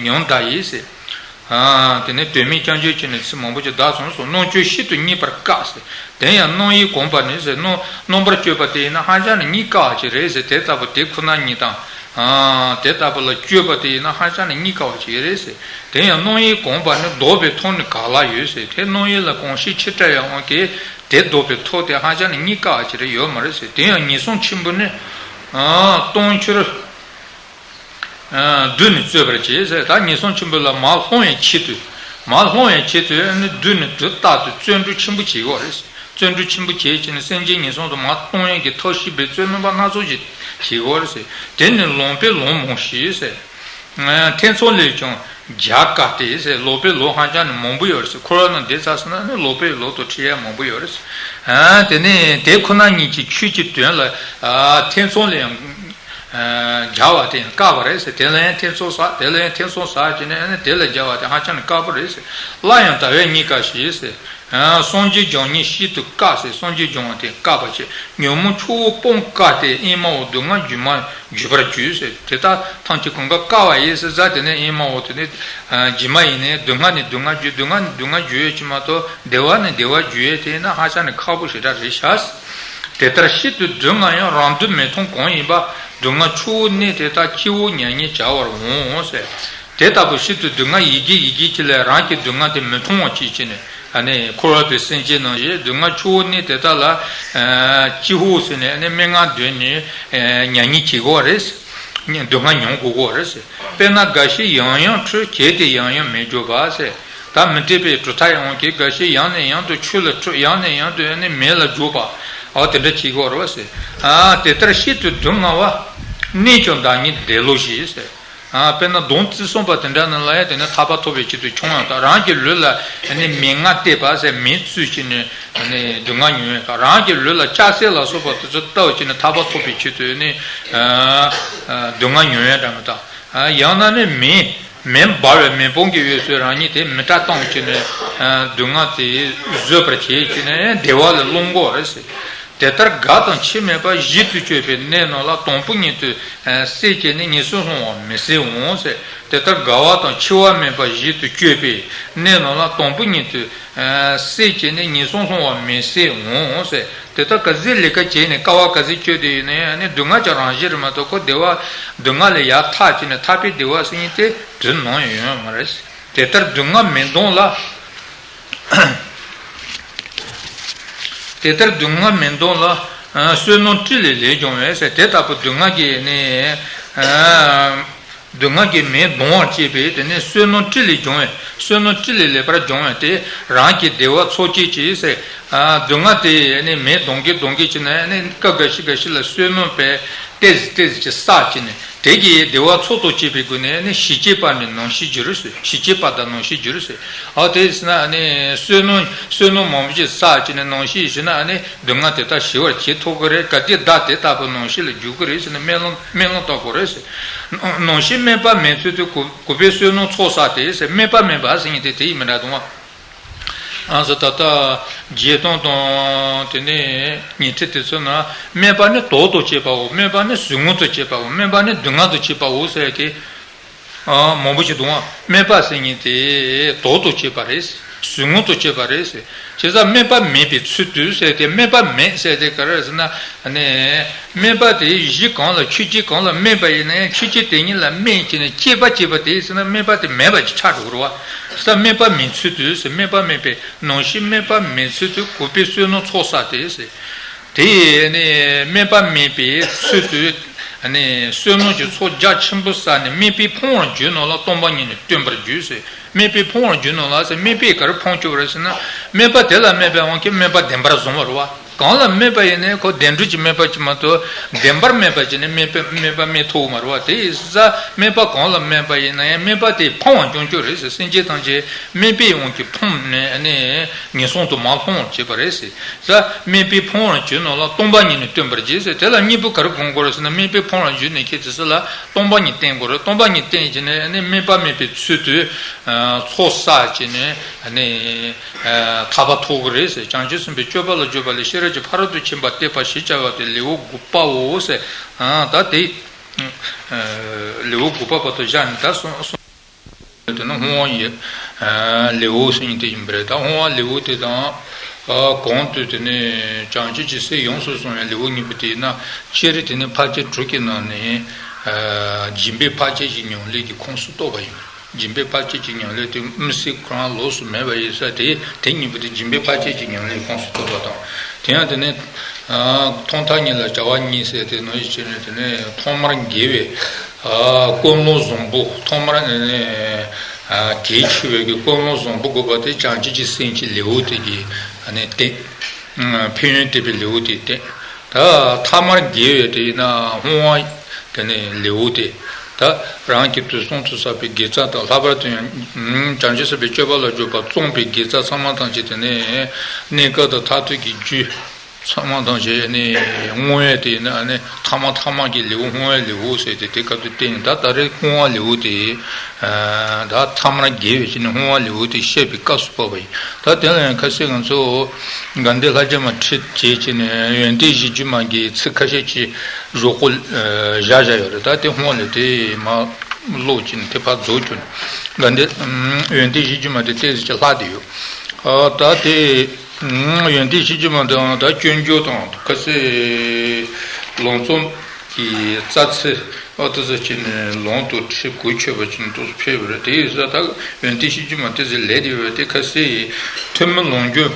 མྱང་འདའ་ཡིས་ཟེར། དེ་ནས་དོན་མེད་རྐྱང་རྐྱང་བྱས་ནས་ཚེ་མང་པོ་ཅིག་འདའ་སོང་ཟེར། རྣམ་དཔྱོད་ཤིན་ཏུ་རྙེད་པར་དཀའ་ཟེར། དེ་ཡང་རྣམ་དབྱེ་གོམས་པ་ནི་ཟེར། རྣམ་རྣམ་པར་དཔྱོད་པ་དེ་ཡིན་ན་ཧ་ཅང་ནས་རྙེད་དཀའ་བ་ཅིག་རེད་ཟེར། དེ་ལྟ་བུ་དེ་ཁོ་ན་ཉིད་དང་། དེ་ལྟ་བུ་ལ་དཔྱོད་པ་དེ་ཡིན་ན་ཧ་ཅང་ནས་རྙེད་དཀའ་བ་ཅིག་རེད་ཟེར། དེ་ཡང་རྣམ་དབྱེ་གོམས་པ་ནི་ལྡོག་པའི་ཐབས་ནི་ག་ལ་ཡོད་ཟེར། དེ་རྣམ་དབྱེ་ལ་གོམས་ཤེས་ཆེ་དྲགས་ཡང་འོང་གི། དེ་ལྡོག་པའི་ཐབས་དེ་ཧ་ཅང་ནས་རྙེད་དཀའ་བ་ཅིག་རེད། ཡོད་མ་རེད་ཟེར། དེ་ཡང་ངན་སོང་ཆེན་པོ་ནི། སྟོང་ཕྱིར། བསྡུས་ནས་རྩོད་པར་བྱེད་ཟེར། ད་ངན་སོང་ཆེན་པོ་ལ་མར་ལྷུང་བའི་ཆེད་དུ། མར་ལྷུང་བའི་ཆེད་དུ་ནི་བསྡུས་ནས་དུ་རྟག་ཏུ་བརྩོན་འགྲུས་ཆེན་པོ་བྱེད་དགོས་རེད། བརྩོན་འགྲུས་ཆེན་པོ་བྱེད་ཀྱི་ནི་སེམས་ཅན་ངན་སོང་དུ་མར་གཏོང་ཡས་ཀྱི་ཐབས་ཤེས་པའི་བརྩོན་ནུས་པ་སྣ་ཚོགས་ཤིག་བྱེད་དགོས་རེད་ཟེར། དེ་ནི་ལོང་པའི་ལོང་མོ་ཞེས་ཟེར། ཐེ་ཚོམ་ལས་ཀྱང་རྒྱལ་དཀའ་སྟེ་ཟེར། ལོག་པའི་ལོག་ཧ་ཅང་ནི་མང་པོ་ཡོད་རེད་ཟེར། འཁོར་བ་ནང་བསྡད་ཚར་སོང་ན་ནི་ལོག་པའི་ལོག་ཏུ་ཁྲིད་ཡས་མང་པོ་ཡོད་རེད་ཟེར། དེ་ནི་དེ་ཁོ་ན་ཉིད་ཀྱི་ཆོས་ཀྱི་དོན་ལ་ཐེ་ཚོམ་ལས་ཡང་སྦྱར་བ་དེ་ཡང་དཀའ་བ་རེད་ཟེར། དེ་ལ་ཡང་ཐེ་ཚོམ་ཟ། དེ་ལ་ཡང་ཐེ་ཚོམ་ཟ་བྱས་ནས་ནི་དེ་ལ་སྦྱར་བ་དེ་ཧ་ཅང་ནས་དཀའ་པོ་རེད་ཟེར། སླར་ཡང་ཟླ་བས་རྙེད་དཀའ་ཞེས་ཟེར། སངས་རྒྱས་བྱམས་སྙིང་ཤིན་ཏུ་དཀའ་ཟེར། སངས་རྒྱས་བྱམས་པ་དེ་དཀའ་བ་བྱས། ཉོན་མོངས་ཆུ་བོ་སྤངས་དཀའ་སྟེ། ཨེ་མ་ཧོ་སྡུག་བསྔལ་སྒྱུ་མ་འཇུག་པར་བྱོས་ཟེར། དེ་དག་ཐམས་ཅད་གང་ག་དཀའ་བ་ཡིན་ཟེར་ཟ། དེ་ནས་ཨེ་མ་ཧོ་དེ་ནས་རྗེས་མ་ཡིན་ནས་སྡུག་བསྔལ་ནས་སྡུག་བསྔལ་འཇུག་སྡུག་བསྔལ་ནས་སྡུག་བསྔལ་འཇུག་ཡས་ཅིག་མ་གཏོགས་བདེ་བ་ནས་བདེ་བ་འཇུག་ཡས་དེ་ཡིན་ན་ཧ་ཅང་ནས་ཁག་པོ་ཞེ་དྲག་རེད་ཤག། དེ་ལྟར་ཤིན་ཏུ་སྡུག་བསྔལ་ཡང་རང་དོན་མི་མཐོང་གང་ཡིན་པ། སྡུག་བསྔལ་ཆུ་བོ་གནས་དེ་དག་སྐྱེ་བོ་མྱ་ངན་བྱ་བར་འོང་ཟེར། དེ་ལྟ་བུ་ཤིན་ཏུ་སྡུག་བསྔལ་ཡི་གེ་ཡི་གེ་ཅིག་ལས་རང་གི་སྡུག་བསྔལ་དེ་མི་མཐོང་བ་ཅིག་བྱས་ནས། ཨ་ནི་འཁོར་བ་པའི་སེམས་ཅན་ནང་བཞིན་སྡུག་བསྔལ་ཆུ་བོ་གནས་དེ་དག་ལ་ཨ་ཅི་ཧུ་ཟེར་ནས་ཨ་ནི་སྨྲེ་སྔགས་འདོན་ནས་ཨ་མྱ་ངན་བྱེད་དགོས་རེད། སྡུག་བསྔལ་མྱོང་དགོས་ཀྱི་རེད། དཔེར་ན་རྒ་ཤི་ཡང་ཡང་ཁྲོས། གྱེས་ཏེ་ཡང་ཡང་མེར་འཇོག་པ་ཟེར། ད་མི་འདོད་པའི་གྲུབ་མཐའ་ཡང་གི་རྒ་ཤི་ཡང་ནས་ཡང་དུ་ཆུ་ལ་ཁྲོས། ཡང་ནས་ཡང་དུ་ཨ་ནི་མེ་ལ་འཇོག་པ། འོ་དེ་འདྲ་བྱེད་ཀྱི་རེད་ཟེར། ཨ་དེ་ལྟར་ཤིན་ཏུ་སྡུག་བསྔལ་བ། གནས་ཀྱང་བདག་ཉིད་བདེ་ལོ་ཞེས་ཟེར། ཨ་དཔེར་ན་སྡོམ་བརྩི་སྲུང་བ་དེ་འདྲ་ནང་ལ་ཡང་དེ་ནས་ཐར་པ་ཐོབ་པའི་ཆེད་དུ་མཆོང་ཡང་དང་། རང་གི་ལུས་ལ་ནི་མེ་ལྔ་གཏད་པ་ཟེར། མེ་བཙུགས་བྱས་ནས་ནི་སྡུག་བསྔལ་མྱོང་ཡང་དང་། རང་གི་ལུས་ལ་ལྕགས་སྲེག་ལ་སོགས་པ་དེ་ཚོ་བཏབ་བྱས་ནས་ཐར་པ་ཐོབ་པའི་ཆེད་དུ་ནི་ཨ་ཨ་སྡུག་བསྔལ་མྱོང་ཡང་འདྲ་མི་དང་། ཨ་ཡང་ན་ནི་མེ་ མེ་འབར་བའི་མེ་དཔུང་གི་འོད་ཟེར་རང་ཉིད་དེ་མེ་སྲེག་བཏང་བྱས་ནས་སྡུག་བསྔལ་དེ་བཟོད་པར་བྱེད་བྱས་ནས་བདེ་བ་ལ་ལྷུང་དགོས་རེད་ཟེར། དེ་ལྟར་དགའ་དང་འཆི་མེད་པ། གཞི་དུ་གཅོད་པའི་གནས་རྣམས་ལ། དང་པོ་ཉིད་དུ་སྲེག་བྱས་ནས། ངན་སོང་སློང་བ་མི་སྲིད་འོང་ཟེར། དེ་ལྟར་དགའ་བ་དང་འཆི་བ་མེད་པ་གཞི་དུ་གཅོད་པའི་གནས་རྣམས་ལ། དང་པོ་ཉིད་དུ་སྲེག་བྱས་ནས། ངན་སོང་སློང་བ་མི་སྲིད་འོང་ཟེར། དེ་ལྟར་ག་ཚོད་ལས་ཀ་བྱས་ནས་དཀའ་བ་ག་ཚོད་སྤྱོད་དེ་ཡིན་ན་ཡང་ནི་སྡུག་བསྔལ་གྱི་རང་བཞིན་རེད་མ་གཏོགས། ཁོ་བདེ་བ་སྡུག་བསྔལ་ལས་ཡར་ཐར་བྱས་ནས་ཐར་པའི་བདེ་བ་ཟེར་མཁན་དེ་དུས་ནམ་ཡང་ཡོང་ཡོད་མ་རེད། དེ་ལྟར་སྡུག་བསྔལ་མི་གདོང་ལ། དེ་ལྟར་སྡུག་བསྔལ་མི་གདོང་ལ། ཨ། བསོད་ནམས་སྤྲིན་ལས་ལེགས་སྦྱོང་བས་ཟེར། དེ་ལྟ་བུ་སྡུག་བསྔལ་གྱི་ནི། ཨ། སྡུག་བསྔལ་གྱི་མེས་གདུང་བར་བྱེད་པའི་དེ་ནི་བསོད་ནམས་སྤྲིན་ལས་སྦྱོང་བས། བསོད་ནམས་སྤྲིན་ལས་ལེགས་པར་སྦྱོང་བས་དེ་རང་གི་བདེ་བ་འཚོལ་བྱེད་ཅེས་ཟེར། ཨ། སྡུག་བསྔལ་དེ་ནི་མེས་གདུང་གིན་གདུང་གིན་བྱས་ནས་ནི་སྐབས་འགའ་ཞིག་འགའ་ཞིག་ལ་བསོད་ནམས་པས་ཏོག་ཙམ་ཏོག་ཙམ་ཅིག་བསགས་བྱས་ནས། དེ་གི་བདེ་བ་འཚོལ་དུ་བྱེད་པའི་སྒོ་ནས་ནི་ཞི་བྱེད་པ་ནི་ནམ་ཞིག་འགྱུར་ཟེར། ཞི་བྱེད་པ་དང་ནམ་ཞིག་འགྱུར་ཟེར། ཨ། དེ་ཟེར་ན་ནི་བསོད་ནམས་བསོད་ནམས་མང་པོ་ཞིག་བསགས་བྱས་ནས་ནམ་ཞིག་ཞུ་ན་ནི་སྡུག་བསྔལ་དེ་དག་ཞི་བར་བྱེད་ཐུབ་ཀྱི་རེད། གལ་ཏེ་བདག་དེ་ལྟ་བུའི་ནམ་ཞིག་ལ་འགྱུར་གྱི་རེད་ཟེར་ནས་སྨོན་ལམ་སྨོན་ལམ་བཏབ་དགོས་རེད་ཟེར། ནམ་ཞིག་དམན་པ་མེད་ཚུལ་དུ། གུས་གུས་པས་བསོད་ནམས་ཚོགས་བསགས་ཏེ་ཟེར། དམན་པ་མེད་པ་ཟེར་མཁན་དེ་དེ་ཡིན་མི་འདྲ་འདུག་ཨ། ཨ་ཟེར། ད་ལྟ་བརྒྱད་སྟོང་དང་དེ་ནས་ཉི་ཁྲི་དེ་ཚོ་ན། དམན་པ་ནི་དོག་ཏུ་བྱེད་པའོ། དམན་པ་ནི་ཟུག་རྔུ་དུ་བྱེད་པའོ། དམན་པ་ནི་སྡུག་བསྔལ་དུ་བྱེད་པའོ་ཟེར་གི། ཨ། མང་པོ་ཞིག་འདུག་ཨ། དམན་པ་ཟེར་མཁན་དེ་དོག་ཏུ་བྱེད་པ་རེད། ཟུག་རྔུ་དུ་བྱེད་པ་རེད། བྱས་ཙང་དམན་པ་མེད་པའི་ཚུལ་དུ་ཟེར་ཏེ། དམན་པ་མེད་ཟེར་དེ་ག་རེ་ཟེར་ན། ཨ་ནི། དམན་པ་དེ་གཞི་གང་ལ་ཆོས་ཅན་གང་ལ་དམན་པ་ཡིན་ན་ཡང་ཆོས་ཅན་དེ་ཉིད་ལ་དམན་བྱས་ནས་གཅེས་པ་བྱེད་པ་དེ་ཟེར་ན་དམན་པ་དེ་མེད་པ་ཅིག་ཆགས་འགྲོ་གི་རེད་བ། ས་དམན་པ་མེད་ཚུལ་དུ་ཟེར། དམན་པ་མེད་པའི། ནམ་ཞིག་དམན་པ་མེད་ཚུལ་དུ། གུས་པས་བསོད་ནམས་ཚོགས་བསགས་ཏེ་ཟེར། དེ་ནི་དམན་པ་མེད་པའི་ཚུལ་དུ། ནི་བསོད་ནམས་ཀྱི་ཚོགས་རྒྱ་ཆེན་པོ་བསགས་ནས། དམན་པས་ཕོངས་པར་གྱུར་རྣམས་ལ། སྟོང་པ་ཉིད་ནི་སྟོན་པར་བགྱི་ཟེར། དམན་པས་ཕོངས་པར་གྱུར་རྣམས་ལ་ཟེར། དམན་པས་ག་རེ་ཕོངས་གྱུར་པ་རེད་ཟེར་ན། དམན་པ་དེ་ལ་དམན་པའི་དབང་གིས་དམན་པ་བདེན་པར་བཟུང་བ་རེད་བ། གང་ལ་དམན་པ་ཡིན་ནའི་ཁོ་བདེན་གྲུབ་ཀྱི་དམན་པ་ཅིག་མ་གཏོགས་བདེན་པར་དམན་པ་ཅིག་ནི་དམན་པ་དམན་པ་དམན་ཐུབ་མ་རེད་བ། དེ་ཡིན་ཙང་དམན་པ་གང་ལ་དམན་པ་ཡིན་ན་ཡང་དམན་པ་དེ་ཕོངས་པར་བྱུང་ཆོག་རེད་ཟེར། སེམས་ཅན་ཐམས་ཅད་དམན་པའི་དབང་གིས་ཕོངས་ནས་ནི་ངན་སོང་དུ་མ་ལྷུང་བར་བྱེད་པ་རེད་ཟེར། ས་དམན་པས་ཕོངས་པར་གྱུར་རྣམས་ལ། སྟོང་པ་ཉིད་ནི་སྟོན་པར་བགྱི་ཟེར། དེ་ལ་གཉིས་པོ་ག་རེ་སྒོམ་དགོས་རེད་ཟེར་ན། དམན་པས་ཕོངས་པར་གྱུར་ནས་ཁྱེད་དེ་ཚོ་ལ་སྟོང་པ་ཉིད་བསྟན་དགོས་རེད། སྟོང་པ་ཉིད་བསྟན་བྱས་ནས་ནི་དམན་པ་མེད་པའི་ཚུལ་དུ་ཚོགས་བསགས་བྱས་ནས་ནི། ཨ། ཐར་པ་ཐོབ་ཀྱི་རེད་ཟེར། བྱང་ཆུབ་སེམས་དཔའི་སྤྱོད་པ་ལ་འཇུག་པ་ལས། ཤེས་རབ་ཀྱི་ཕ་རོལ་ཏུ་ཕྱིན་པ་སྟེ་བ་ཞེས་བྱ་བ་སྟེ་ལེའུ་དགུ་པའོ་ཟེར། ཨ། ད་དེ། ཨ། ལེའུ་དགུ་པ་བར་དུ་བཞག་ནས་ད་གསུངས་གསུངས། དེ་ནི་བསྔོ་བ་ཡི། ཨ། ལེའུ་ཟེར་མཁན་དེ་ཡིན་པ་རེད། ད་བསྔོ་བ་ལེའུ་དེ་དང་། ཨ། གོང་དུ་དེ་ནི་བྱང་ཆུབ་ཀྱི་སེམས་ཡོངས་སུ་བཟུང་བའི་ལེའུ་གཉིས་པོ་དེ་ཡིན་ན། སྤྱིར་དེ་ནི་ཕལ་ཆེར་དྲུག་གི་ནང་ནས། ཨ། སྦྱིན་པའི་འཕགས་སྐྱེས་ཀྱི་ཉམས་ལེན་གྱི་ཁོངས་སུ་གཏོགས་པ་ཡིན། སྦྱིན་པའི་འཕགས་སྐྱེས་ཀྱི་ཉམས་ལེན་དེ་དམིགས་བསལ་ཁོ་རང་ལོགས་སུ་མེད་པ་ཡིན་ས་དེ། དེ་གཉིས་པོ་དེ་སྦྱིན་པའི་འཕགས་སྐྱེས་ཀྱི་ཉམས་ལེན་ཁོངས་སུ་གཏོགས་པ་དང་། དེ་ཡང་དེ་ནི། ཨ། ཐོག་མཐའ་གཉིས་ལ་བྱ་བ་གཉིས་ཟེར་དེ་ནང་བཞིན་བྱས་ནས། དེ་ནི་ཐོག་མར་དགེ་བའི། ཨ། ཀུན་སློང་བཟང་པོ། ཐོག་མར་ནི། ཨ། གལ་ཆེ་བའི་གི་ཀུན་སློང་བཟང་པོ་དགོས་པ་དེ་བྱང་ཆུབ་ཀྱི་སེམས་ཀྱི་ལེའུ་དེ་གི། ཨ་ནི་སྟེ། ཨ། ཕན་ཡོན་བསྟན་པའི་ལེའུ་དེ་སྟེ། ད་ཐ་མར་དགེ་བའི་དེ་ཡིན་ན་བསྔོ་བ་དེ་ནི་ལེའུ་སྟེ། ད་རང་གི་དུས་གསུམ་དུ་བསགས་པའི་དགེ་རྩ་དང་། ལྷག་པར་དུ་ཡང་བྱང་ཆུབ་སེམས་དཔའི་སྤྱོད་པ་ལ་འཇུག་པ་བརྩམས་པའི་དགེ་རྩ་ཚང་མ་ཐམས་ཅད་དེ་ནི་གནས་སྐབས་དང་མཐར་ཐུག་གི་རྒྱུ་ཚང་མ་ཐམས་ཅད་ནི་བསྔོ་བས་དེ་ཡིན་ན་ནི་ཐ་མ་ཐ་མ་གི་ལེའུ་བསྔོ་བའི་ལེའུ་ཟེར་ཏེ་དེ་སྐབས་སུ་བསྟན། ད་ད་རེས་བསྔོ་བ་ལེའུ་དེ། ད་ཐ་མར་དགེ་བའི་ཕྱིར་ནི་བསྔོ་བ་ལེའུ་དེ་བཤད་པའི་སྐབས་སུ་བབས་པ་ཡིན། ད་དེ་ལ་ཡང་ཁ་སང་ང་ཚོ་དགའ་ལྡན་ལྷ་རྗེ་མ་ཁྲིད་བྱས་བྱས་ནས་ཡོན་ཏན་གཞི་བཅུ་མ་གི་ཚིག་ཁ་ཤས་ཀྱི་བཞག་གོ། བཞག་བཞག་ཡོད་རེད། ད་དེ་སྔོན་ལ་དེ་མ་ཀློག་བྱས་ནས་དེ་ཕར་རྫོགས་བྱུང་། དགའ་ལྡན་ཡོན་ཏན་གཞི་བཅུ་མ་དེ་ཏོག་ཙམ་ཅིག་ལྷག་བསྡད་ཡོད། ད་དེ་ཡོན་ཏན་གཞི་བཅུ་མ་དང་ད་སྤྱོད་འཇུག་དང་ཁ་སང་ལམ་རྩོམ་གྱི་རྩ་ཚིག་ཨ་ཏི་ཟ་ཅིག་ནས་ལོང་དུ་ཁྲི་གུ་ཆོད་པ་ཅིག་ཏུ་ཕེབས་པ་རེད། དེ་ཡིན་ས་ད་ཡོན་ཏན་གཞི་བཅུ་མ་ཏི་ཟེར་ལས་དེ་བས་དེ་ཁ་སེ་ཡི་ཐུན་མོང་ལོངས་སྤྱོད་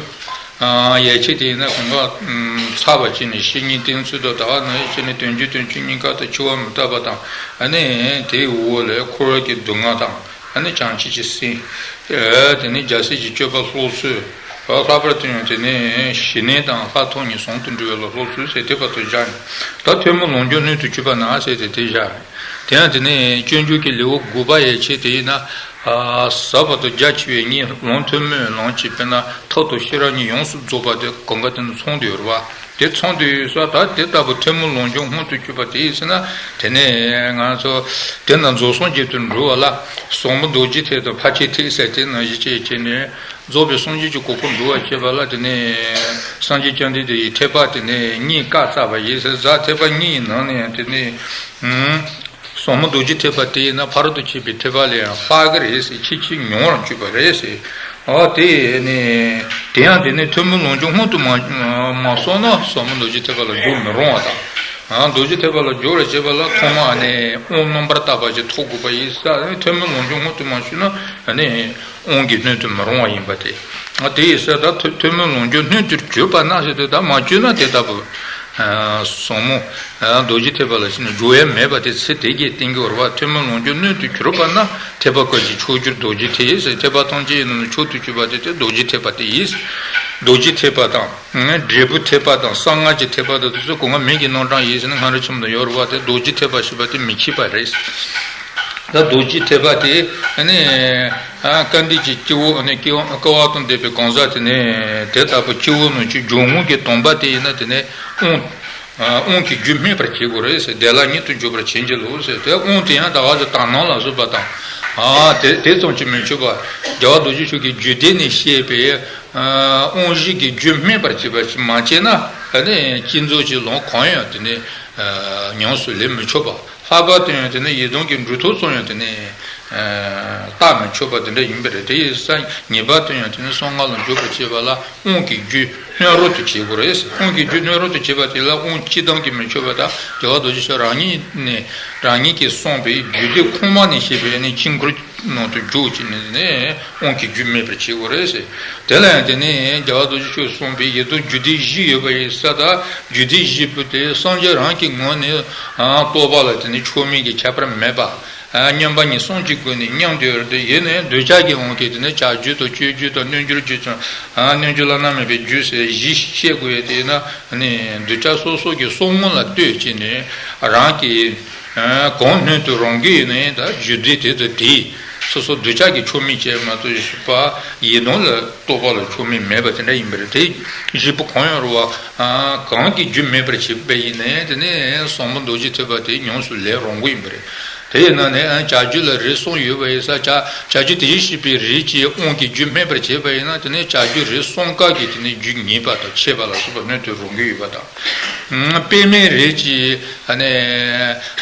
ཡན་ཆད་དེ་ཡིན་ན་གོང་ཁ་ཚར་བ་ཅིག་ནས་བཤེས་གཉེན་བསྟེན་ཚུལ་དང་ད་བ་ན་ཡི་ཅིག་ནས་དོན་བརྒྱུད་དོན་བཅུ་གཉིས་ཀ་དང་འཆི་བ་མི་རྟག་པ་དང་། ཨ་ནི་དེའི་འོག་ལ་འཁོར་བའི་སྡུག་བསྔལ་དང་། ཨ་ནི་བྱང་ཆུབ་ཀྱི་སེམས། ཨ་དེ་ནི་རྒྱལ་སྲས་ཀྱི་སྤྱོད་པ་སློབ་ཚུལ། ལྷག་པར་དུ་ཡང་དེ་ནི་ཞི་གནས་དང་ལྷག་མཐོང་གཉིས་ཟུང་དུ་འབྲེལ་བའི་སློབ་ཚུལ་ཟེར་དེ་བར་དུ་སྦྱར་ནས། ད་ཐུན་མོང་ལོངས་སྤྱོད་སྣོད་དུ་གྱུར་པ་ན་ཟེར་ཏེ་དེ་བཞག་རེད། དེ་ཡང་དེ་ནི་སྤྱོད་འཇུག་གི་ལེའུ་དགུ་པ་ཡན་ཆད་དེ་ཡིན་ན། ཟབ་བར་དུ་རྒྱ་ཆེ་བའི་གཉིས། ལམ་ཐུན་མོང་ལམ་གཅིག་དཔེར་ན་ཐབས་དང་ཤེས་རབ་གཉིས་ཡོངས་སུ་རྫོགས་པ་དེ་གང་ག་དེ་ནི་ཚང་དུ་ཡོད་རེད་བ། དེ་མཚོན་དུ་ཡོད་ས། ད་དེ་ལྟ་བུ་ཐུན་མོང་ལོངས་སྦྱོར་མངོན་དུ་གྱུར་པ་དེ་ཡིན་ཟེར་ན། དེ་ནས་ང་ཚོ་དེ་ན་རྫོགས་སངས་རྒྱས་དུ་འགྲོ་བ་ལ་ཟབ་མོ་རྡོ་རྗེ་ཐེག་དང་ཕར་ཕྱིན་ཐེག་ཟེར་དེ་ནང་བཞིན་བྱས་བྱས་ནས་རྫོགས་པའི་སངས་རྒྱས་ཀྱི་གོ་འཕང་འགྲུབ་པར་བྱེད་པ་ལ། དེ་ནས་སངས་རྒྱས་བཅོམ་ལྡན་འདས་ཀྱིས་ཐེག་པ་དེ་ནས་གཉིས་བཀའ་སྩལ་པ་ཡིན་ཟེར། ད་ཐེག་པ་གཉིས་ཀྱི་ནང་ནས་དེ་ནས་ཟབ་མོ་རྡོ་རྗེ་ཐེག་པ་དེ་ཡིན་ན་ཕ་རོལ་ཏུ་ཕྱིན་པའི་ཐེག་པ་ལས་ཡང་ལྷག་གི་རེད་ཟེར། ཆེས་ཆེས་ཉུང་བར་གྱུར་པ་རེད་ཟེར། ཨ་དེ་ནི་དེ་ཡང་དེ་ནི་ཐུན་མོང་ལོངས་སྦྱོར་སྔོན་དུ་མ་མ་སོང་ན་ཟབ་མོ་རྡོ་རྗེ་ཐེག་པ་ལ་འཇུག་མི་རུང་བ་དང་། ཨ་རྡོ་རྗེ་ཐེག་པ་ལ་འཇུག་པར་བྱེད་པ་ལ་ཐོག་མ་ནས་དབང་རྣམ་པར་དག་པ་ཞིག་ཐོབ་དགོས་པ་ཡིན་ས། ཐུན་མོང་ལོངས་སྦྱོར་སྔོན་དུ་མ་ཞུགས་ན་ནི་དབང་གི་སྣོད་དུ་མི་རུང་བ་ཡིན་པ་སྟེ། ཨ་དེ་ཡིན་ས། ད་ཐུན་ཐུན་མོང་ལོངས་སྦྱོར་སྣོད་དུ་གྱུར་པ་ན་ཟེར་དུས། ད་མ་གྱུར་ན་དེ་ལྟ་བུ་ཟབ་མོ་རྡོ་རྗེ་ཐེག་པ་ལ་ཕྱིན་ན་འཇུག་ཡ་མེད་པ་དེ་ཚེ་དེ་གས་བསྟན་གྱི་ཡོད་རེད་པ། ཐུན་མོང་ལོངས་སྦྱོར་སྣོད་དུ་གྱུར་པ་ན། ཐེག་པ་ཀུན་གྱི་མཆོག་གྱུར་རྡོ་རྗེ་ཐེག་ཟེར། ཐེག་པ་ཐམས་ཅད་ཡི་ནང་ནས་མཆོག་ཏུ་གྱུར་པ་དེ་དེ་རྡོ་རྗེ་ཐེག་པ་དེ་ཡིན། རྡོ་རྗེ་ཐེག་པ་དང་། འབྲས་བུ་ཐེག་པ་དང་གསང་སྔགས་ཀྱི་ཐེག་པ་དང་དེ་ཚོ་གོང་མ་མིང་གི་རྣམ་གྲངས་ཡིན་ཟེར་ན་སྔ་རོལ་ཆེན་པོ་དང་ཡོད་རེད་པ། དེ་རྡོ་རྗེ་ཐེག་པ་ཞེས་པ་དེ་མི་ཕྱེད་པ་རེད། ད་རྡོ་རྗེ་ཐེག་པ་དེ་ནི་སྐལ་ལྡན་གྱི་སྐྱེ་བོ་ནི་སྐལ་བ་དང་ལྡན་པའི་གང་ཟག་དེ་ནི་དེ་ལྟ་བུ་སྐྱེ་བོ་རྣམས་ཀྱི་སྦྱོར་དངོས་ཀྱི་དམ་པ་དེ་ཡིན་ན། དེ་ནི་དབང་དབང་གི་རྒྱུ་སྨིན་པར་བྱེད་དགོས་རེད་ཟེར། བདེ་བླག་ཉིད་དུ་འཇོག་པར་བྱིན་གྱིས་རློབས་ཟེར། དེ་དབང་དེ་ཡང་ད་ག་ཟེ་དག་སྣང་ལ་སོགས་པ་དང་། ཨ་དེ་དེ་ཙམ་གྱིས་མི་ཆོག་པ། རྒྱལ་བ་རྡོ་རྗེ་འཆང་གིས་རྒྱུད་སྡེ་ནས་བཤད་པའི་དབང་བཞི་གི་རྒྱུ་སྨིན་པར་བྱེད་པ་ཞིག་མ་བྱས་ན། ཨ་ནི་བསྐྱེད་རྫོགས་ཀྱི་ལམ་གང་ཡང་དེ་ནི་ཉམས་སུ་ལེན་མི་ཆོག་པ། ལྷག་པར་དུ་ཡང་དེ་ནི་ཡི་དམ་གྱི་འབྲུ་ཐོག་ཙམ་ཡང་དེ་ནི་བཏགས་མི་ཆོག་པ་དེ་འདྲ་ཡིན་པ་རེད། དེ་ཡིན་ས་ངེས་པར་དུ་ཡང་དེ་ནི་གསང་སྔགས་ལ་འཇུག་པར་བྱེད་པ་ལ་དབང་གི་རྒྱུ་སྣོན་རོགས་དུ་བྱེད་དགོས་རེད། དབང་གི་རྒྱུ་སྣོན་རོགས་དུ་བྱེད་པ་དེ་ལ་དབང་སྤྱི་བཏང་གི་མི་ཆོག་པ་དང་། རྒྱལ་བ་རྡོ་རྗེ་འཆང་རང་ཉིད་ནས་རང་ཉིད་ཀྱིས་གསུངས་པའི་རྒྱུད་སྡེ་ཁོ་ན་ནས་བཤད་པའི་ནི་དཀྱིལ་འཁོར་ནང་དུ་འཇུག་བྱས་ནས་ནི་དབང་གི་རྒྱུ་སྨིན་པར་བྱེད་དགོས་རེད་ཟེར། དེ་ལ་ཡང་དེ་ནི་རྒྱལ་བ་རྡོ་རྗེ་འཆང་གསུངས་པའི་ཡི་དམ་རྒྱུད་སྡེ་བཞི་ཡོད་པ་ཡིན་ས། ད་རྒྱུད་སྡེ་བཞི་པོ་དེ་སངས་རྒྱས་རང་གི་ངོས་ནས་རྟོགས་པ་ལ་དེ་ནི་ཆགས་མིན་གྱི་ཁྱད་པར་མེད་པ། མཉམ་པ་ཉིད་གསུམ་གྱི་སྒོ་ནས་མཉམ་དུ་ཡོད་དེ། ཡིན་ནའི་འདོད་ཆགས་ཀྱི་དབང་གིས་དེ་ནི་བྱ་རྒྱུད་དང་སྤྱོད་རྒྱུད་དང་རྣལ་འབྱོར་རྒྱུད་ཀྱང་། རྣལ་འབྱོར་བླ་ན་མེད་པའི་རྒྱུད་ཟེར་བཞི་བཤད་དགོས་ཡས་དེ་ཡིན་ན། ནི་འདོད་ཆགས་སོ་སོ་གི་སོ་སྔོན་ལ་ལྟོས་བྱས་ནས་རང་གི་གང་སྣོད་དུ་རང་གི་ཡིན་ནའི་ད་རྒྱུད་སྡེ་དེ་དང་དེ་སོ་སོ་འདོད་ཆགས་ཀྱི་ཆགས་མིན་བྱས་མ་གཏོགས་ཞུགས་པ་ཡི་དམ་ལ་རྟོགས་པ་ལ་ཆགས་མིན་མེད་པ་དེ་འདྲ་ཡིན་པ་རེད། དེ་བཞི་པོ་གང་ཡང་རུང་བ་གང་གིས་རྒྱུ་སྨིན་པར་བྱེད་པ་ཡིན་ནའི་དེ་ནི་ཟབ་མོ་རྡོ་རྗེ་ཐེག་པ་དེ་ཉམས་སུ་ལེན་རུང་གི་ཡིན་པ་རེད། དེ་ཡིན་ན་ནི་བྱ་རྒྱུད་ལ་རིགས་གསུམ་ཡོད་པ་ཡིན་ས། བྱ་བྱ་རྒྱུད་དེ་བཞིན་གཤེགས་པའི་རིགས་ཀྱི་དབང་གིས་རྒྱུ་སྨིན་པར་བྱེད་པ་ཡིན་ན། དེ་ནི་བྱ་རྒྱུད་རིགས་གསུམ་ཀ་གི་དེ་ནི་རྒྱུ་ངེས་པ་དང་ཆད་པ་ལ་སོགས་པ་སྣོད་དུ་རུང་གི་ཡོད་པ་དང་། པདྨའི་རིགས་ཀྱི་ནི་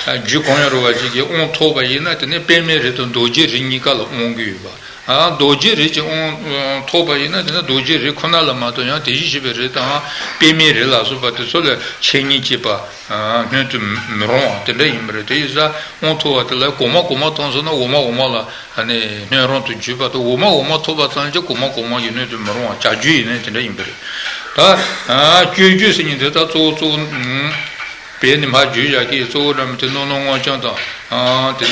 རྒྱུད་གང་ཡང་རུང་བ་ཅིག་གི་དབང་ཐོབ་པ་ཡིན་ན། དེ་ནི་པདྨའི་རིགས་དང་རྡོ་རྗེའི་རིགས་གཉིས་ཀ་ལ་དབང་གི་ཡོད་པ། རྡོ་རྗེ་རིགས་ཀྱི་དབང་ཐོབ་པ་ཡིན་ན། དེ་ནི་རྡོ་རྗེ་རིགས་ཁོ་ན་ལ་མ་གཏོགས་ཡང་དེ་བཞིན་གཤེགས་པའི་རིགས་དང་པདྨའི་རིགས་ལ་སོགས་པ་དེ་ཚོ་ལ་འཆད་ཉན་བྱེད་པ་སྣོད་དུ་མི་རུང་བ་དེ་འདྲ་ཡིན་པ་རེད། དེ་ཡིན་ཙང་དབང་ཐོབ་པ་དེ་ལ་གོང་མ་གོང་མ་ཐོབ་སོང་ན་འོག་མ་འོག་མ་ལ་སྣོན་རུང་དུ་གྱུར་པ་དང་། འོག་མ་འོག་མ་ཐོབ་པ་ཙམ་གྱིས་གོང་མ་གོང་མ་ཡི་སྣོད་དུ་མི་རུང་བ། བྱ་རྒྱུད་ཡིན་ནའི་དེ་འདྲ་ཡིན་པ་རེད། ད་སྤྱོད་རྒྱུད་ཟེར་མཁན་དེ་ད་གཙོ་བོ་གཙོ་བོ་བས་ནི་མ་བརྗོད་བཞག་གི། གཙོ་བོ་འདྲ་མི་དེ་རྣམ་སྣང་སྔོ་ལྗང་དང་། དེ་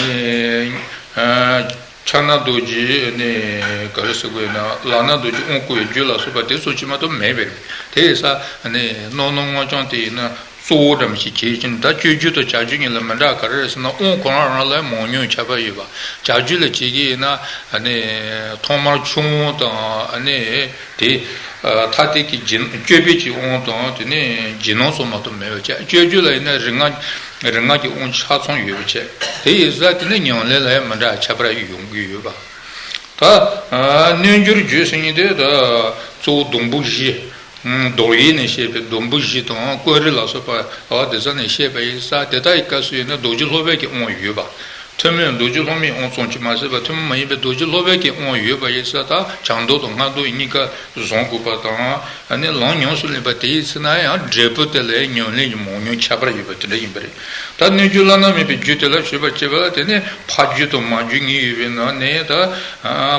ནས་ཕྱག་ན་རྡོ་རྗེ་ནས་ག་རེ་ཟེར་དགོས་ན། ལག་ན་རྡོ་རྗེ་དབང་བསྐུར་བའི་རྒྱུད་ལ་སོགས་པ་དེ་ཚོ་ཅིག་མ་གཏོགས་མེད་པས། དེ་ཡིན་ཙང་ནི་རྣམ་སྣང་སྔོ་ལྗང་དེ་ཡིན་ན་གཙོ་བོ་འདྲ་མི་ཞིག་བྱེད་ཀྱི་ནི། ད་སྤྱོད་རྒྱུད་དང་བྱ་རྒྱུད་གཉིས་ལ་མི་འདྲ་ག་རེ་རེད་ཟེར་ན། དབང་ཁོ་རང་རང་ལ་མང་ཉུང་ཁྱད་པར་ཡོད་པ། བྱ་རྒྱུད་ལ་བྱེད་ཀྱི་ཡིན་ན་ནི་ཐོག་མར་ཆུ་དབང་དང་ནི། དེ་ཐ་དད་ཀྱི་རྗེས་སྤྱོད་པའི་གི་དབང་དང་། དེ་ནས་རྗེས་གནང་སོགས་མ་གཏོགས་མེད་པ་བྱས། སྤྱོད་རྒྱུད་ལ་ཡིན་ན་རིག་སྔགས་རིག་སྔགས་ཀྱི་དབང་ཆ་ཚང་ཡོད་པ་བྱས། དེ་ཡིན་ཙང་དེ་ནི་ཉམས་ལེན་ལ་ཡང་མི་འདྲ་ཁྱད་པར་ཡོང་གི་ཡོད་པ། ད་རྣལ་འབྱོར་རྒྱུད་ཟེར་མཁན་དེ་ད་གཙོ་བོ་སྡོང་པོ་བཞི། མདོ་ཡིག་ནས་བཤད་པའི་སྡོང་པོ་བཞི་དང་ཀོ་རི་ལ་སོགས་པ་དེ་ཚོ་ནས་བཤད་པ་ཡིན་ཙང་། དེ་དག་གི་སྐབས་སུ་ཡིན་ན་རྡོ་རྗེ་སློབ་དཔོན་གྱི་དབང་ཡོད་པ། ཐུན་མོང་རྡོ་རྗེ་སློབ་མའི་དབང་ཙམ་གྱིས་མ་ཟད་པར་ཐུན་མོང་མ་ཡིན་པའི་རྡོ་རྗེ་སློབ་དཔོན་གྱི་དབང་ཡོད་པ་ཡིན་ཙང་། ད་བྱམས་མདོ་དང་སྔགས་མདོ་གཉིས་ཀ་བཟུང་དགོས་པ་དང་། ཨ་ནི་ལམ་ཉམས་སུ་ལེན་པ་དེ་ཡིན་ཙང་ན་ཡང་འབྲས་བུ་དེ་ལ་ཉམས་ལེན་གྱི་མང་ཉུང་ཁྱད་པར་ཡོད་པ་དེ་འདྲ་ཡིན་པ་རེད། ད་རྣལ་འབྱོར་བླ་ན་མེད་པའི་རྒྱུད་དེ་ལ་ཞུགས་པར་བྱེད་པ་ལ། དེ་ནི་ཕ་རྒྱུད་དང་མ་རྒྱུད་གཉིས་ཡོད་པའི་ནང་ནས། ད་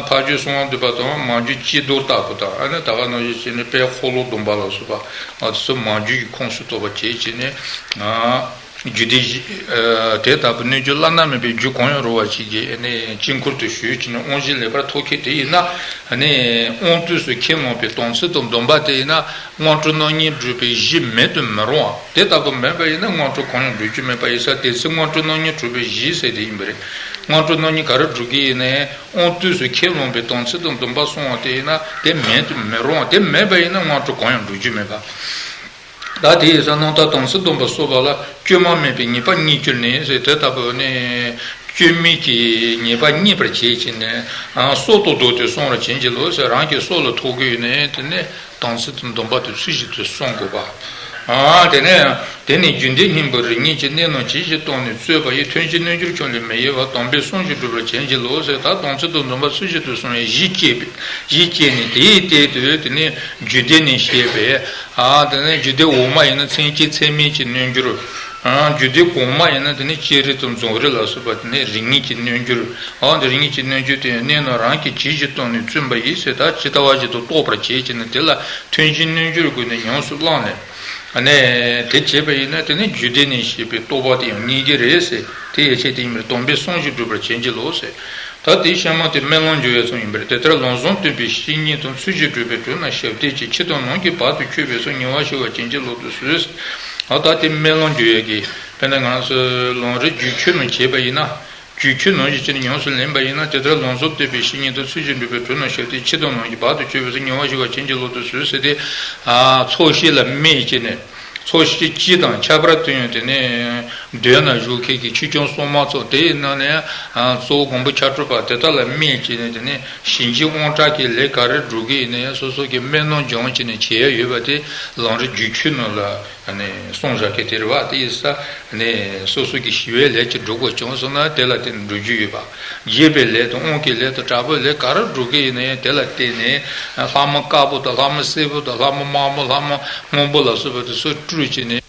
ཕ་རྒྱུད་གསང་བ་འདུས་པ་དང་མ་རྒྱུད་སྤྱི་ལྡོག་ལྟ་བུ་དང་། ཨ་ནི་ད་ག་ནང་བཞིན་བྱས་ནས་དཔལ་འཁོར་ལོ་སྡོམ་པ་ལ་སོགས་པ་དེ་ཚོ་མ་རྒྱུད་ཀྱི་ཁོངས་སུ་གཏོགས་པ་བྱས་བྱས་ནས། རྒྱུད་སྡེ་བཞི། དེ་ལྟ་བུ་རྣལ་འབྱོར་བླ་ན་མེད་པའི་རྒྱུད་གང་ཡང་རུང་བ་ཞིག་གི་ནི་དཀྱིལ་འཁོར་དུ་ཞུགས་བྱས་ནས་དབང་བཞི་ལེགས་པར་ཐོབ་མཁན་དེ་ཡིན་ན། ནི་དབང་དུས་སུ་ཁས་བླངས་པའི་དམ་ཚིག་དང་སྡོམ་པ་དེ་ཡིན་ན་སྔོན་འགྲོ་རྣམ་གཉིས་སྒྲུབ་པའི་གཞི་མེད་དུ་མི་རུང་བ། དེ་ལྟ་བུ་མེད་པ་ཡིན་ན་སྔོན་འགྲོ་གང་ཡང་སྒྲུབ་རྒྱུ་མེད་པ་ཡིན་ཙང་། དེ་ཚེ་སྔོན་འགྲོ་རྣམ་གཉིས་སྒྲུབ་པའི་གཞི་ཟེར་དེ་ཡིན་པ་རེད། སྔོན་འགྲོ་རྣམ་གཉིས་ག་རེ་སྒྲུབ་ཀྱི་ཡིན་ནའི་དབང་དུས་སུ་ཁས་བླངས་པའི་དམ་ཚིག་དང་སྡོམ་པ་སྲུང་བ་དེ་ཡིན་ན་དེ་མེད་དུ་མི་རུང་བ། དེ་མེད་པ་ཡིན་ན་སྔོན་འགྲོ་གང་ཡང་སྒྲུབ་རྒྱུ་མེད་པ། ད་དེ་ཡི་ས་རྣམ་དག་དམ་ཚིག་སྡོམ་པ་གསོག་པ་ལ་སྐྱོན་མ་མེད་པའི་ཉེས་པ་རྙེད་གྱུར་ནས་ཟེར། དེ་ལྟ་བུ་ནི་སྐྱོན་མེད་ཀྱི་ཉེས་པ་རྙེད་པར་བྱེད་ཅིང་ནི། ཨ་སྲོག་ཏུ་བདག་སྟེ་བསྲུང་བར་བྱིན་གྱིས་རློབས་ཟེར། རང་གི་སྲོག་ལ་ཐུག་དགོས་ནས་དེ་ནི་དམ་ཚིག་དང་སྡོམ་པ་དེ་ཚུལ་བཞིན་དུ་བསྲུང་དགོས་པ། ཨ་དེ་ནས་དེ་ནི་རྒྱུད་སྡེ་སྙིང་པོ་རིགས་ངེས་ཀྱི་གནད་རྣམས་ཇི་བཞིན་བསྟན་ནས་རྩོད་པ་ཡི་མཐུན་རྐྱེན་རྣལ་འབྱོར་ཁྱོད་ལས་མི་གཡོ་བར། དམ་པའི་བསྲུང་བྱའི་སྒྲུབ་པར་བྱིན་གྱིས་རློབས་ཟེར། ད་དམ་ཚིག་དང་སྡོམ་པ་ཚུལ་བཞིན་དུ་བསྲུང་བའི་གཞི་བཅས་པའི་གཞི་བཅས་ནས། དེའི་སྟེང་དུ་དེ་ནི་རྒྱུད་སྡེ་ནས་བཤད་པའི། ཨ་དེ་ནི་རྒྱུད་སྡེ་འོག་མ་ཡིན་ན་མཚན་བཅས་ཚད་མིན་གྱི་རྣལ་འབྱོར། ཨ་རྒྱུད་སྡེ་གོང་མ་ཡིན་ན་དེ་ནི་བསྐྱེད་རིམ་དང་རྫོགས་རིམ་ལ་སོགས་པ་དེ་ནི་རིགས་ངེས་ཀྱི་རྣལ་འབྱོར། ཨ་དེ་རིགས་ངེས་ཀྱི་རྣལ་འབྱོར་དེ་ཡང་གནད་རྣམས་རང་གིས་ཇི་བཞིན་བསྟན་ནས་བརྩོན་པ་ཡིས་ཟེར། ད་ཇི་ལྟ་བ་བཞིན་དུ་རྟོགས་པར་བྱེད་ཅེས་ནི་དེ་ལ་མཐུན་རྐྱེན་རྣལ་འབྱོར་སྒོ་ནས་ཉམས་སུ་བླངས་ནས། ཨ་ནི་དེ་བྱས་པ་ཡིན་ན་དེ་ནི་རྒྱུད་སྡེ་ནས་བཤད་པའི་རྟོགས་པ་དེ་ཡང་རྙེད་ཀྱི་རེད་ཟེར། དེ་ཡི་ཆེད་དུ་ཡིན་པར། དམ་པའི་བསྲུང་བྱའི་སྒྲུབ་པར་བྱིན་གྱིས་རློབས་ཟེར། ད་དེའི་ཕྱི་མ་དེ་སྨོན་ལམ་འཇུག་ཡས་ཙམ་ཡིན་པར། དེ་ལྟར་ལམ་བཟང་སྟོན་པའི་བཤེས་གཉེན་དང་། ཚུལ་བཞིན་སྒྲུབ་པའི་དྲུང་ན་བཞུགས་ཏེ་ཅིང་། ཕྱི་དང་ནང་གི་བར་དུ་ཆོད་པའི་ཚུལ། ཉེ་བར་ཞི་བར་བྱིན་གྱིས་རློབ་ཏུ་གསོལ་ཟེར། ཨ་ད་དེ་སྨོན་ལམ་འཇུག་ཡས་ཀྱི་དཔེར་ན་ང་ཚོས་ལམ་རིམ་རྒྱུད་ཆོད་ནང་བྱས་པ་ཡིན་ན། རྒྱུད་ཆོད་ནང་བཞིན་བྱས་ནས་ཉམས་སུ་ལེན་པ་ཡིན་ན། དེ་ལྟར་ལམ་བཟང་སྟོན་པའི་བཤེས་གཉེན་དང་། ཚུལ་བཞིན་སྒྲུབ་པའི་དྲུང་ན་བཞུགས་ཏེ། ཕྱི་དང་ནང་གི་བར་དུ་ཆོད་པའི་ཚུལ། ཉེ་བར་ཞི་བར་བྱིན་གྱིས་རློབ་ཏུ་གསོལ་ཟེར་ཏེ། ཨ་ཚོགས་ཞིང་ལ་སྨན་བྱས་ནས། ཚོགས་ཞིང་སྤྱི་དང་ཁྱད་པར་དུ་ཡང་དེ་ནས་མདུན་ན་བཞུགས་མཁན་གྱི་ཆོས་སྐྱོང་སྲུང་མ་ཚོགས། དེའི་ནང་ནས་ཨ་གཙོ་བོ་མགོན་པོ་ཕྱག་དྲུག་པ་དེ་དག་ལ་སྨན་བྱས་ནས། དེ་ནས་གཤིན་རྗེ་དབང་དྲག་གི་ལས་ག་རེ་སྒྲུབ་ཀྱི་ཡིན་ན་ཡང་། སོ་སོ་གི་སྨོན་ལམ་སྦྱངས་བྱས་ནས་བྱས་ཡོད་པ་དེ་ལམ་རིམ་རྒྱུད་ཆོད་ནང་ལ་ཨ་ནི་གསུངས་བཞག་གི་དེ་རེད་བ། དེ་ཡིན་ཙང་ནི་སོ་སོ་གི་ཞི་བའི་ལས་ཅིག་སྒྲུབ་དགོས་བྱུང་སོང་ན། དེ་ལ་བརྟེན་ནས་སྒྲུབ་རྒྱུ་ཡོད་པ། དགྱེས་པའི་ལས་དང་དབང་གི་ལས་དང་དྲག་པོའི་ལས་ག་རེ་སྒྲུབ་ཀྱི་ཡིན་ན་ཡང་། དེ་ལ་བརྟེན་ནས་ལྷ་མོ་དཀར་པོ་དང་། ལྷ་མོ་སེར་པོ་དང་། ལྷ་མོ་དམར་པོ། ལྷ་མོ་སྔོན་པོ་ལ་སོགས་པ་དེ་ཚོ་སྤྲུལ་བྱས་ནས།